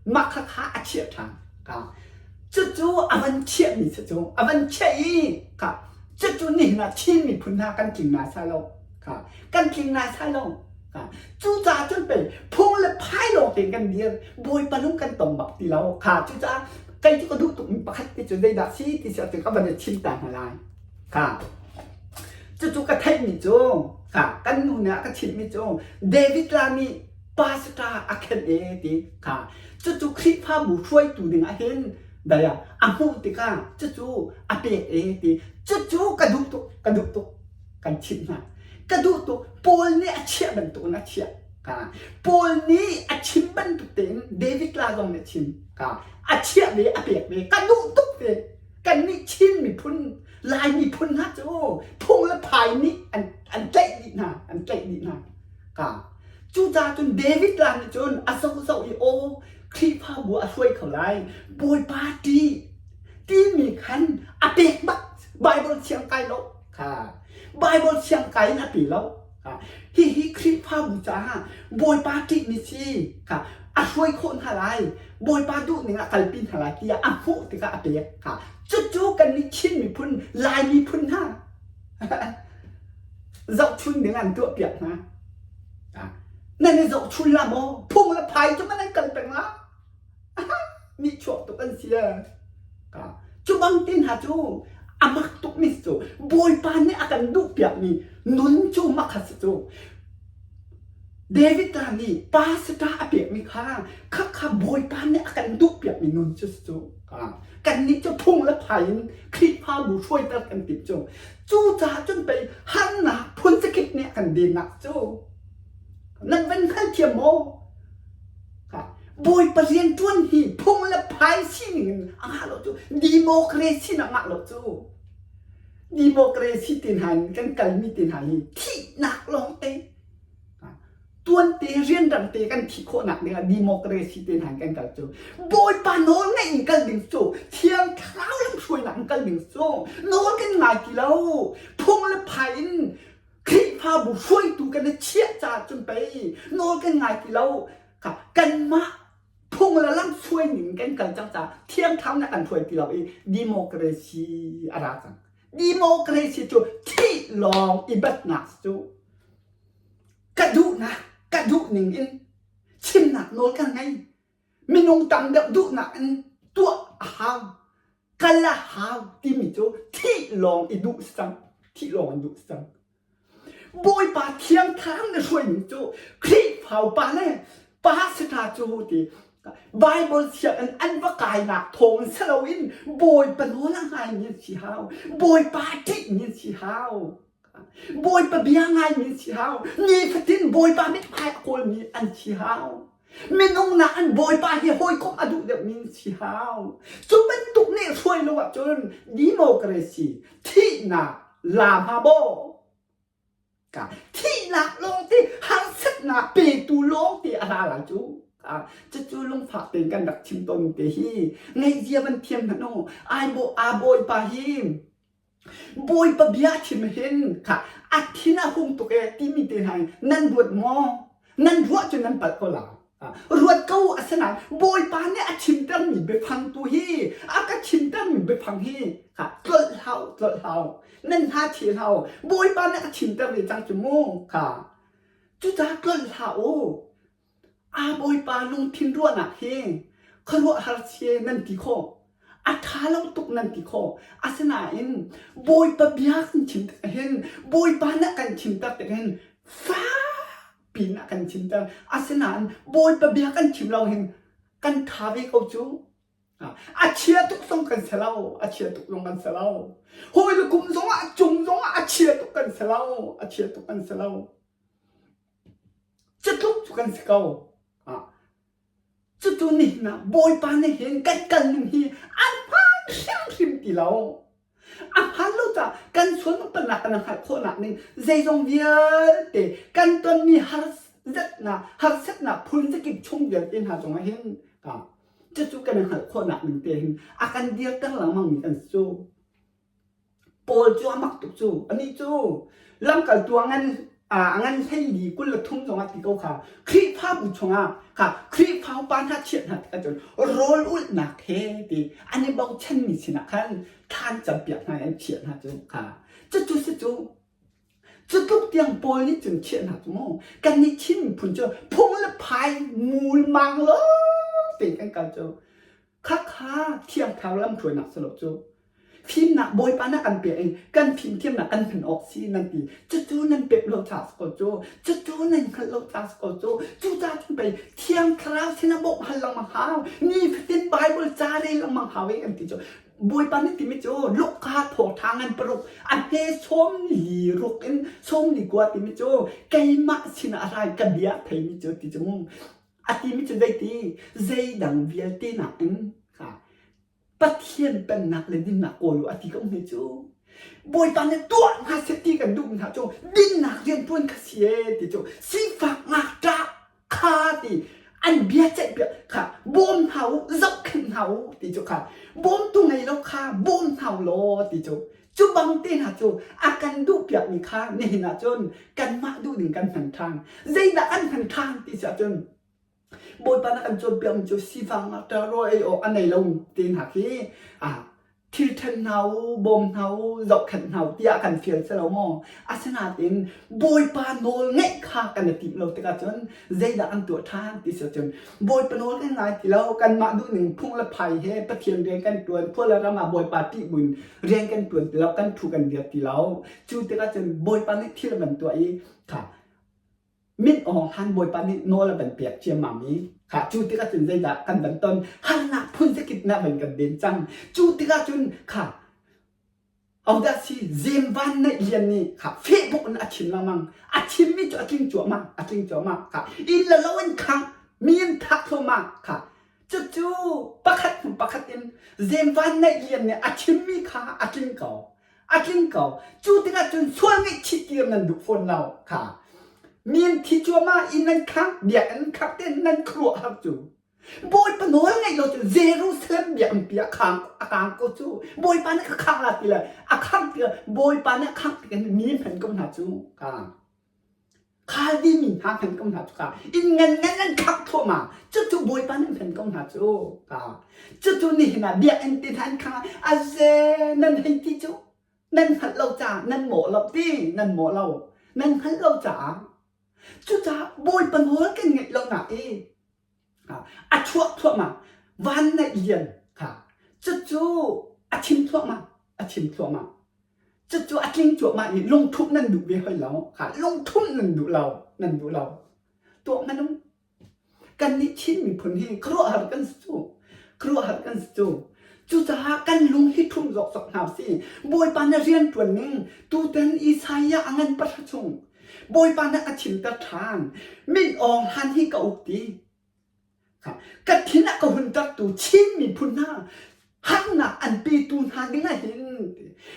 mah kha kha a chiah ṭhan ka cucu a van chiahmi cu cu a van chiah i kha cucu nihin ah Chin miphun hna kan tling naisai lo kha kan tling naisai lo Cucaah cun pei phung le phai lawng tein kan dir Bawipa lung kan tong bak ti lo kha cucaah kei cu ka duh tukmi pakhat te cu zeidah si ti si ahcun ka van i chim ta hna lai kha cucu ka theihmi cu kha kan nu nih a ka chimhmi cu David la nih pastor a khenh e ti kha cucu Khrihfabu hruaitu ding ah hin daya a hmuh tikah cucu a pek e ti cucu ka duh tuk ka duh tuk kan chimh hna. Ka duh tuk. Paul nih a chiah bantuk in a chiah. Ka Paul nih a chim bantuk tein David la zong nih a chim. Ka a chiah ve, a pek ve. Ka duh tuk ve. Kan nih Chin miphun, Lai miphun hna cu phung le phai nih an, an tlaih dih hna, an tlaih dih hna. Ka cucaah cun David la nih cun a zohzoh i aw Khrihfabu a hruai kho lai. Bawipa ṭih timi khan a pek bak. Bible thiang kai lo. Kha Bible thiang kai in a pe lo. Hihi Khrihfabu caah Bawipa ṭihmi si kha a hruai khawh hna lai. Bawipa duhning ah kalpi hna lai tiah a hmuh tikah a pek. Kha cucu kannih Chin miphun, Lai miphun hna zohchun ding an tuahpiak hna. Nan i zohchun la maw? Phung le phai cu man an kal peng la. Nihchuak tuk an si ee. Cu bang te hna cu a mak tukmi si cu Bawipa nih a kan duhpiakmi nun cu mak a si cu. David la nih pastor a pekmi kha khakha Bawipa nih a kan duhpiakmi nun cu si cu. Kannih cu phung le phai in Khrihfabu hruaiter kan timh cu. Cucaah cun pei harnak phun zakip nih a kan dennak cu. Nan van hngalthiam maw? Bawipa rianṭuan hi phung le phai sining in a ngah lo cu democracy na ngah lo cu democracy te hna in kan kalmi te hna hi thihnak lawng te tuante rianrang te kan thih khawhnak ding ah democracy te hna in kan kal cu Bawipa nawl ngaih in kal ding cu thiang thlarau lamhruainak in kal ding cu nawl kan ngai ti lo phung le phai in Khrihfabu hruaitu kan i chiah caah cun pei nawl kan ngai ti lo kha kanmah phung le lam hruai ning kan kal cang caah thiangthlau nih kan hruai ti lo i democracy a ra cang. Democracy cu thih lawng i batnak cu ka duhnak ka duh ning in chimnak nawl kan ngei. Minung tam deuh duhnak in tuah a hau. Kal a hau timi cu thih lawng i duh si cang. Thih lawng in duh si cang. Bawipa thiang thlarau na hruai ning cu Khrihfa upa le pastor cu ti Bible sianginn an va kainak thawng in si loin Bawipa nawl a ngaimi an si hau. Bawipa ṭihmi an si hau. Bawipa bia ngaimi an si hau. Nifatin Bawipa mithmai a kawlmi an si hau. Minung nakin Bawipa hi hawikom a duh deuhmi an si hau. Cu bantuk nih hruai lo ahcun democracy, thihnak, la hma baw. Ka thihnak lawng te harsatnak petu lawng te a ra lai cu. Cucu lungfak tein kan rak chim tawn te hi ngaihzia van thiam hmanh u. Ai bo a bawipa hi Bawipa bia chim hin kha a thin a hung tuk ee timi te hna nan ruat maw? Nan ruah cu nan palh ko la. Ruat ko asinain Bawipa nih a chimtermi biafang tu hi a ka chimtermi biafang hi kha tlolh hau tlolh hau nan hna thi hau Bawipa nih a chimter ve cang cu mu kha cucaah tlolh hlah u Aa Bawipa lungthin ruahnak hi khuaruahhar chia nan ti khawh. A ṭha lo tuk nan ti khawh. Asinain Bawipa bia kan chim tikah hin Bawipa nih a kan chimter tikah hin fak piin a kan chimter. Asinain Bawipa bia kan chim lo hin kan ṭha ve ko cu. A chia tuk zong kan si lo. A chia tuk zong kan si lo. Hawi le kum zongah a cung zongah a chia tuk kan si lo. A chia tuk kan si lo. Cutluk cu kan si ko. Cucu nihin ah Bawipa nih hin kan kal ning hi an hmaan hrimhrim ti lo. A hmaan lo caah kan sual palnak kan hngalh khawhnak ning zeizong vialte kan tonmi harsatnak harsatnak phun zakip chung vialte hna zongah hin cucu kan hngalh khawhnak ning te hin a kan dirter lengmang mi kan si cu. Paul cu a mak tuk cu. Anih cu lamkaltu a ngan a ngan hleili 23 zong ah ti ko kha Khrihfabu chungah kha Khrihfa upa hna chiat hna tikah cun rawl ulhnak he ti an i bochanmi sinah khan thlan campiak hna i an chiah hna cu kha cucu si cu cu tluk tiang Paul nih cun chiah hna cu mu kannih Chin miphun cu phung le phai mulmang lawng tein kan kal cu Khakha Thiang Thlarau lamhruainak si lo cu. Fimnak Bawipa na kan pek i kan fimthiamnak kan hman awk si nan ti. Cucu nan pek lo ca si ko cu. Cucu nan hngalh lo ca si ko cu. Cucaah cun pei Thiang Thlarau sinah bawmh hal lengmang hau. Nifatin Bible ca rel lengmang hau i kan ti cu. Bawipa nih timi cu Luka thawngṭha ngan paruk a hme sawm li ruk in sawm li kua timi cu keimah sinah a rai ka bia theimi cu ti cu mu. A timi cu zeiti? Zeidang vialte nakin kha Pathian pennak le dinnak kawl u a ti ko hme cu. Bawipa nih tuah hna seh ti kan duhmi hna cu dinnak rianṭuan kha si ee ti cu sifak ngakṭah kha ti an bia ceih piak kha bawm hna u zohkhenh hna u ti cu kha bawmtu ngei lo kha bawm hna u law ti cu cu bang te hna cu a kan duh piakmi kha nihin ah cun kanmah duh ding kan hman ṭhan zeidah kan hman ṭhan ti si ahcun Bawipa na kan cawnpiakmi cu sifang ngakṭah rawl ei awk a nei lo te hna khi ah thil ṭhen hna u bawm hna u zohkhenh hna u tiah kan fial si lo maw asinain Bawipa nawl ngeih kha kan i timh lo tikah cun zeidah kan tuah ṭhan ti si ahcun Bawipa nawl kan ngai ti lo kanmah duhning phung le phai he Pathian rian kan ṭuan khua le ram ah Bawipa ṭih buin rian kan ṭuan ti lo kan ṭhu kan dir ti lo cu tikah cun Bawipa nih thil a van tuah i kha mit awng han Bawipa nih nawl a van pek ciammam i kha cu tikah cun zeidah kan van ton harnak phun zakip na van kan den cang cu tikah cun kha Hodah si Zem Van Neih Lian nih kha Facebook in a chim lengmang. A chimmi cu a tling cuahmah, a tling cuahmah kha. Inn le lo in khangh, mi in thah thluahmah kha. Cucu pakhat hnu pakhat in Zem Van Neih Lian nih a chimmi kha a tling ko. A tling ko. Cu tikah cun sual ngaihchih tir nan duh fawn lo kha. Mi an thi cuahmah, inn an khangh, biakinn khangh tein nan khuaruahhar cu. Bawipa nawl ngaih lo cu Jerusalem biakinn a khang a kang ko cu Bawipa nih ka khang la ti le a khang ti Bawipa nih a khang ti kan mi hman ko hna cu ka Khaldi mi hna hman ko hna cu ka inn ngan ngan an khang thluahmah cucu Bawipa nih hman ko hna cu ka cucu nihin ah biakinn te hna an khang a ze nan hei ti cu nan hngalh lo caah nan mawh lo ti nan mawh lo nan hngalh lo caah Cucaah Bawipa nawl kan ngeih lonak i a chuah thluahmah van neih lian kha cucu. A chim thluahmah, a chim thluahmah. Cucu a tling cuahmah i lungthumh nan duh ve hoi lo. Kha lungthumh nan duh lo, nan duh lo. Tuah hmanh u. Kannih Chin miphun hi khuaruahhar kan si cu. Khuaruahhar kan si cu. Cucaah kan lung hi ṭhum zawkzawk hna usih. Bawipa na rian ṭuan ning tutan Isaiah a ngan pahra chung Bawipa nih a chimter ṭhan. Min Aung Hlan hi ka uk ti. Ka thin a ka huntertu Chin miphun hna harnak an petu hna ding ah hin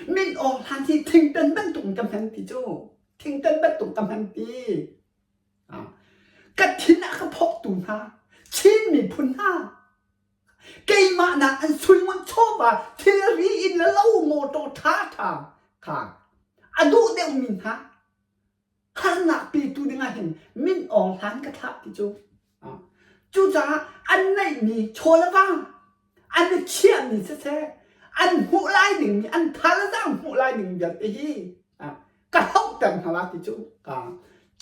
Min Aung Hlan hi thingtan bantuk in ka hman ti cu. Thingtan bantuk ka hman ti. Ka thin a ka phawktu hna Chin miphun hna keimah nak an suingun chawva thilri in le lo motor ṭhaṭha kha a duh deuhmi hna harnak petu dingah hin min Aung Hlan ka thlah ti cu. Cucaah an neihmi chaw le va an i chiahmi siseh an hmuh lai dingmi an thazaang hmuh lai ding vialte hi ka hlohter hna la ti cu ka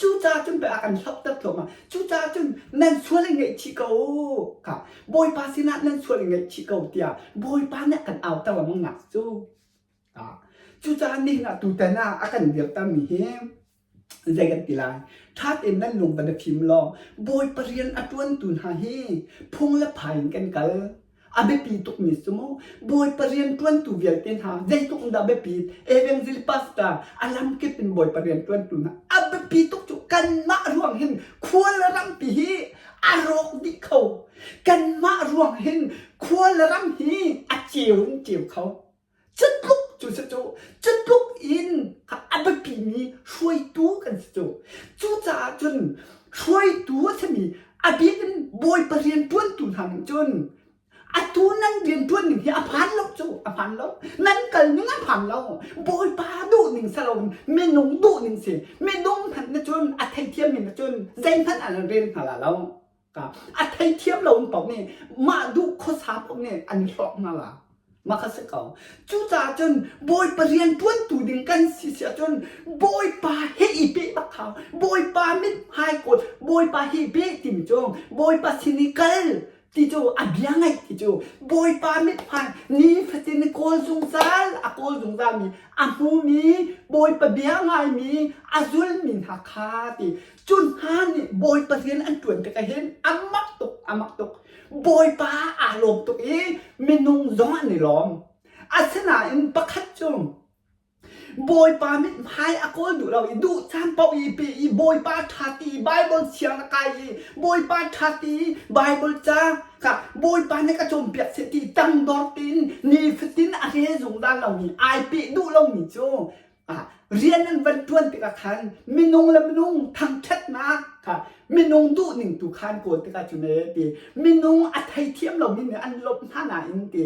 cucaah cun pei a kan hlohter thluahmah. Cucaah cun nan sual i ngaihchih ko ka Bawipa sinah nan sual i ngaihchih ko tiah Bawipa nih a kan auter lengmang nak cu. Cucaah nihin ah tutan ah a kan dirtermi hi zei kan ti lai? Ṭha tein nan lung van i fim law Bawipa rian a ṭuantu hna hi phung le phai in kan kal. A biapi tukmi cu mu Bawipa rian ṭuantu vialte hna zeitluk in dah biapi Evangel pastor a lamkip in Bawipa rian ṭuantu hna a biapi tuk cu kanmah ruang hin khua le rampi hi a rawk dih kho. Kanmah ruang hin khua le ram hi a ceu in ceu kho. Cutluk cu si cu cutluk in a biapimi hruaitu kan si cu. Cucaah cun hruaitu a simi a bik in Bawipa rianṭuantu hna nih cun atu nan rianṭuan ning hi a phan lo cu a phan lo nan kal ning a phan lo Bawipa duh ning si lo minung duh ning si minung hmanh na cun a theithiam mi na cun zeihmanh an rel hna la lo. A theithiam lo paoh nih mah duh khuasa paoh nih an hlawk hna la. Mah kha si ko. Cucaah cun Bawipa rian ṭuantu ding kan si si ahcun Bawipa he i peh bak hau. Bawipa mithmai kawl, Bawipa he i peh timi cu Bawipa sin i kal ti cu a bia ngaih ti cu Bawipa mithmai nifatin i kawl zungzal a kawl zungzalmi a hmumi Bawipa bia ngaimi a zulmi hna kha ti Cu hna nih Bawipa rian an ṭuan tikah hin a mak tuk, a mak tuk. Bawipa aa lawm tuk i minung zong an i lawm. Asinain pakhat cu Bawipa mithmai a kawl duh lo i duh caan paoh i pe i Bawipa ṭha ti i Baibal siang a kai i Bawipa ṭha ti i Baibal ca kha Bawipa nih ka cawnpiak seh ti tangdor tein nifatin a rel zungzal lomi ai peh duh lomi cu Rian an van ṭuan tikah khan minung le minung thangṭhatnak kha minung duhning tu khan kawl tikah cun ee ti minung a theithiam lomi nih an lawmh hna nain ti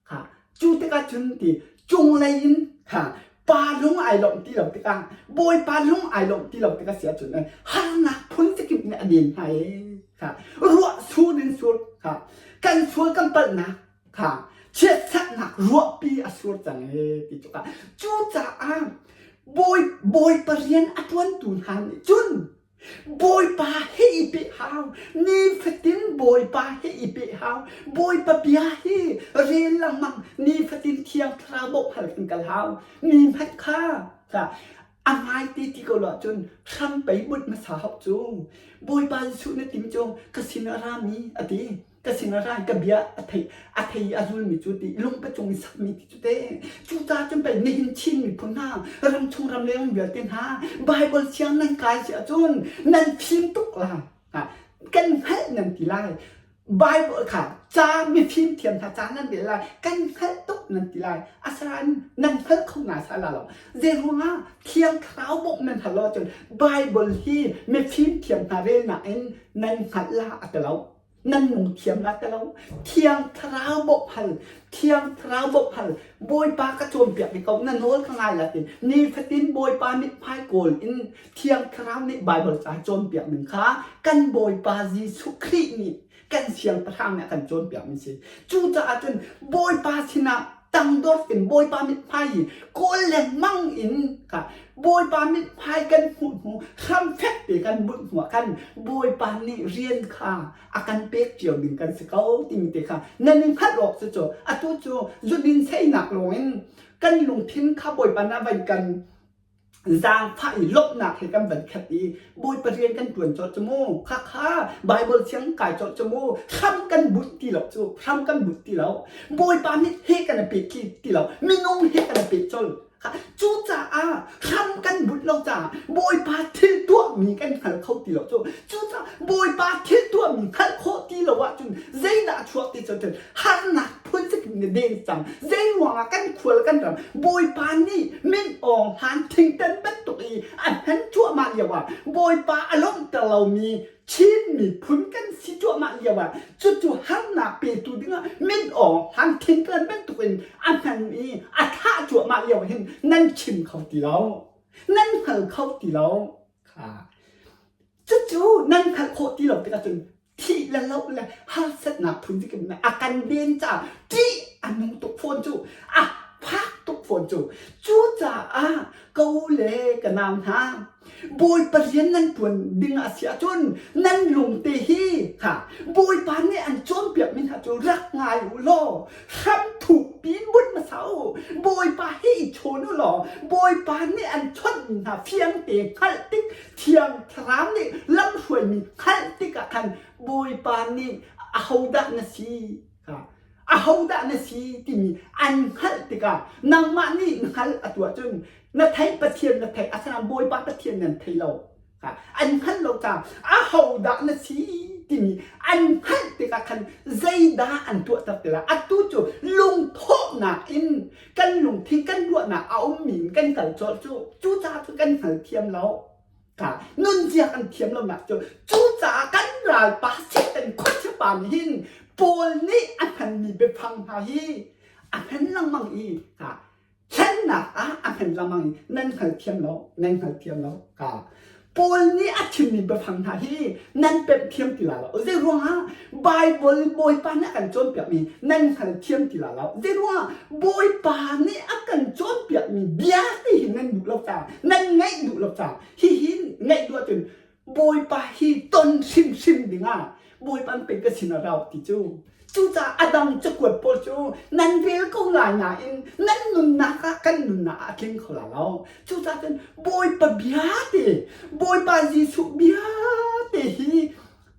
kha cu tikah cun ti cunglei in kha pa lung ai lawmh ti lo tikah Bawipa lung ai lawmh ti lo tikah si ahcun harnak phun zakip nih a den hna ee kha ruah sur in sur kha kan sual kan palhnak kha chiatsaknak ruahpi a sur cang ee ti cu cucaah bawi bawipa rian a ṭuantu hna nih cun bawipa he i peh hau nifatin bawipa he i peh hau bawipa bia hi rel lengmang nifatin thiang thlarau bawmh hal kan kal hau mi hmanh kha kha a ngai te ti ko lo ahcun hram pei bunh hmasa hau cu bawipa Jesuh na tim cu ka sin a rami a ti ka sin a rai ka bia a thei a thei a zulmi cu ti lungpa cung i sakmi ti cu te cucaah cun pei nihin Chin miphun hna ramchung ramleng vialte hna Bible siang nan kai si ahcun nan fim tuk lai kan hngalh nan ti lai Bible kha ca mifim thiam hna ca nan rel lai kan hngalh tuk nan ti lai asinain nan hngal kho ngai sai la lo zei ruangah thiang thlarau bawmh nan hal lo ahcun Bible hi mifim thiam hna relnak in nan hngalh la a ti lo nan nung thiam la ti lo thiang thlarau bawmh hal thiang thlarau bawmh hal bawipa ka cawnpiak ni ko na nawl ka ngai la ti nifatin bawipa mithmai kawl in thiang thlarau nih bible ca cawnpiak ning kha kan bawipa Jesuh Khrih nih kan siangpahrang nih a kan cawnpiak mi si cucaah cun bawipa sinah. tangdor in Bawipa mithmai i kawl lengmang in kha Bawipa mithmai kan hmuh hnu hramfek te kan bunh hnu ah khan Bawipa nih rian kha a kan pek cio ding kan si ko timi te kha nan i hngalh awk cu cu atu cu zudin seinak lawng in kan lungthin kha Bawipa nih a van kan zaangfah i lawmhnak he kan van khat i Bawipa rian kan ṭuan colh cu mu. Khakha Bible thiang kai colh cu mu. Hram kan bunh ti lo cu. Hram kan bunh ti lo. Bawipa mit he kan i peh ti lo. Minung he kan i peh colh. Cucaah hram kan bunh lo caah Bawipa thil tuahmi kan hngal kho ti lo cu. Cucaah Bawipa thil tuahmi hngalh khawh ti lo ahcun zeidah a chuak ti cu harnak phun in na den cang. Zei ruangah kan khual kan ram Bawipa nih min awng hlan thingtan bantuk i a hman cuahmah lio ah Bawipa a lawmhter lomi Chin miphun kan si cuahmah lio ah cucu harnak petu dingah min awng hlan thingtan bantuk in a hman i a thah cuahmah lio hin nan chim kho ti lo. Nan hngal kho ti lo. Kha. Cucu nan hngalh khawh ti lo tikah cun thih le loh le harsatnak phun zik in a kan den caah ṭih a nung tuk fawn cu a fak tuk fawn cu. Cucaah ko le ka nau hna, Bawipa rian nan ṭuan ding a si ahcun nan lungte hi kha Bawipa nih an cawnpiak mi hna cu rak ngai u law hram thuk piin bunh hmasa u. Bawipa hi i chawn u law Bawipa nih an chawnh mi hna fiang te hngalh tik Thiang Thlarau nih lamhruaimi hngalh tikah khan Bawipa nih ahodah na si kha ahodah na si timi an hngalh tikah nangmah nih na hngalh a tuah cun na theih Pathian na theih asinain Bawipa Pathian nan thei lo kha an hngalh lo caah ahodah na si timi an hngalh tikah khan zeidah an tuahter ti lai atu cu lungthawhnak in kan lungthin kan ruahnak a ummi in kan kal colh cu cucaah cu kan hngalthiam lo ka nunzia kan thiam lonak cu cucaah kan ralpa Satan khuachia pa nih hin Paul nih a hmanmi biafang hna hi a hman lengmang i ka thlennak ah a hman lengmang i nan hngalthiam lo nan hngalthiam lo ka Paul nih a chimmi biafang hna hi nan pemh thiam ti lai lo. Zei ruangah Baibal Bawipa nih a kan cawnpiakmi nan hngal thiam ti lai lo. Zei ruangah Bawipa nih a kan cawnpiakmi bia ti hi nan duh lo caah, nan ngaih duh lo caah, hihi ngaih duh ahcun Bawipa hi ton hrimhrim dingah Bawipa an pek ka sin a rau ti cu. Cucaah a dang cakuat pawl cu nan rel ko lai nain nan nunnak ah kan nunnak ah a tling kho lai lo. Cucaah cun Bawipa bia te, Bawipa Jesuh bia te hi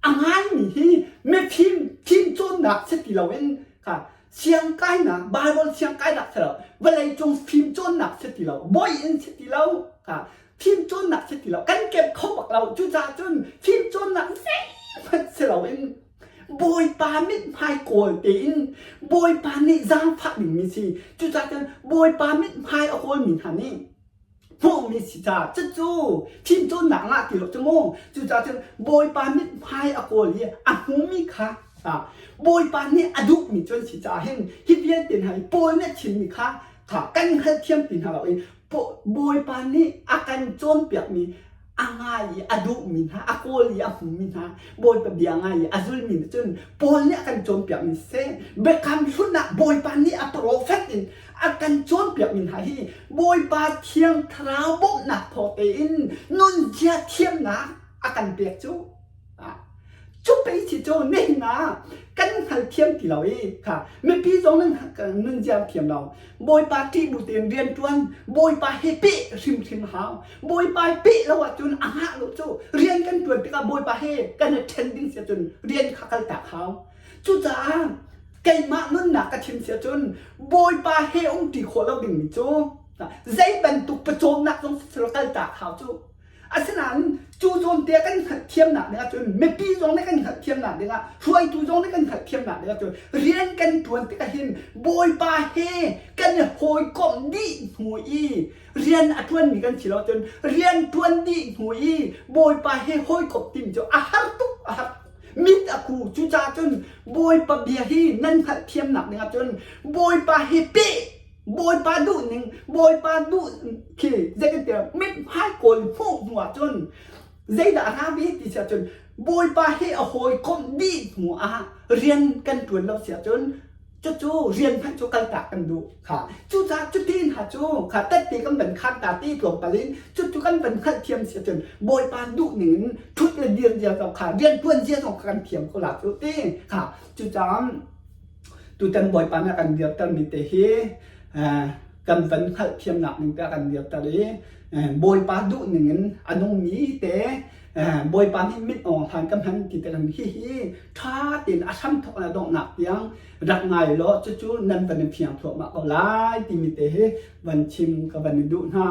a ngaimi hi mifim fimcawnnak si ti loin kha siangkainak Bible siangkainak si lo vawleicung fimcawnnak si ti lo bawi in si ti lo kha fimcawnnak si ti lo kan kemh kho bak lo cucaah cun fimcawnnak zeihmanh si loin Bawipa mithmai kawl tein Bawipa nih zaangfah dingmi si cucaah cun Bawipa mithmai a kawlmi hna nih hmuhmi si caah cucu fimcawnnak ngah ti lo cu mu cucaah cun Bawipa mithmai a kawl i a hmumi kha Bawipa nih a duhmi cu an si caah hin hi vialte hna hi Paul nih a chimmi kha kha kan hngalthiam ti hna lo i Bawipa nih a kan cawnpiakmi a ngai i a duhmi hna, a kawl i a hmumi hna, Bawipa bia ngai i a zulmi nih cun Paul nih a kan cawnpiakmi siseh, Biakam hlun ah Bawipa nih a profet in a kan cawnpiakmi hna hi Bawipa Thiang Thlarau bawmhnak thawng tein nunzia thiamnak a kan pek cu. Cu pei si cu nihin ah kan hngalthiam ti lo i kha mipi zong nan nunziam thiam lo. Bawipa ṭih bu tein rian ṭuan, Bawipa he peh hrimhrim hau. Bawipa he peh lo ahcun a ngah lo cu rian kan ṭuan tikah Bawipa he kan i ṭhen ding si ahcun rian kha kaltak hau. Cucaah keimah nunnak ka chim si ahcun Bawipa he umṭi khawh lo dingmi cu zei bantuk pawcawmnak zong si kaltak hau cu. Asinain cu zawn te kan hngalhthiamnak ding ahcun mipi zong nih kan hngalhthiamnak ding ah hruaitu zong nih kan hngalhthiamnak ding ahcun rian kan ṭuan tikah hin Bawipa he kan i hawikomh dih hnu i rian a ṭuanmi kan si lo cun rian ṭuan dih hnu i Bawipa he hawikomh timi cu a har tuk a har mit a ku cucaah cun Bawipa bia hi nan hngalhthiamnak ding ahcun Bawipa he peh Bawipa duhning, Bawipa duh khi zeitintiah mithmai kawl hmuh hnu ahcun zeidah a ra ve ti si ahcun Bawipa he a hawikomh dih hnu ah rian kan ṭuan lo si ahcun Cucu rian hmanh cu kaltak kan duh kha. Cucaah cutin ha cu kha tette kan van khan ta ti tlawmpal in cucu kan van hngalhthiam si ahcun Bawipa duh ning in ṭhut le dir zia zong kha rianṭuan zia zong kha kan thiam ko la cu ti kha. Cucaah tutan Bawipa nih a kan dirtermi te hi kan van hngalhthiamnak ning te a kan dirter i Bawipa duh ning in a nungmi te Bawipa nih mit awng hlan ka hman ti te kan hihi ṭha tein a hramthawk le donghnak tiang rak ngai law cucu nan van i fiang thluahmah ko lai timi te hi van chim ka van i duh hna.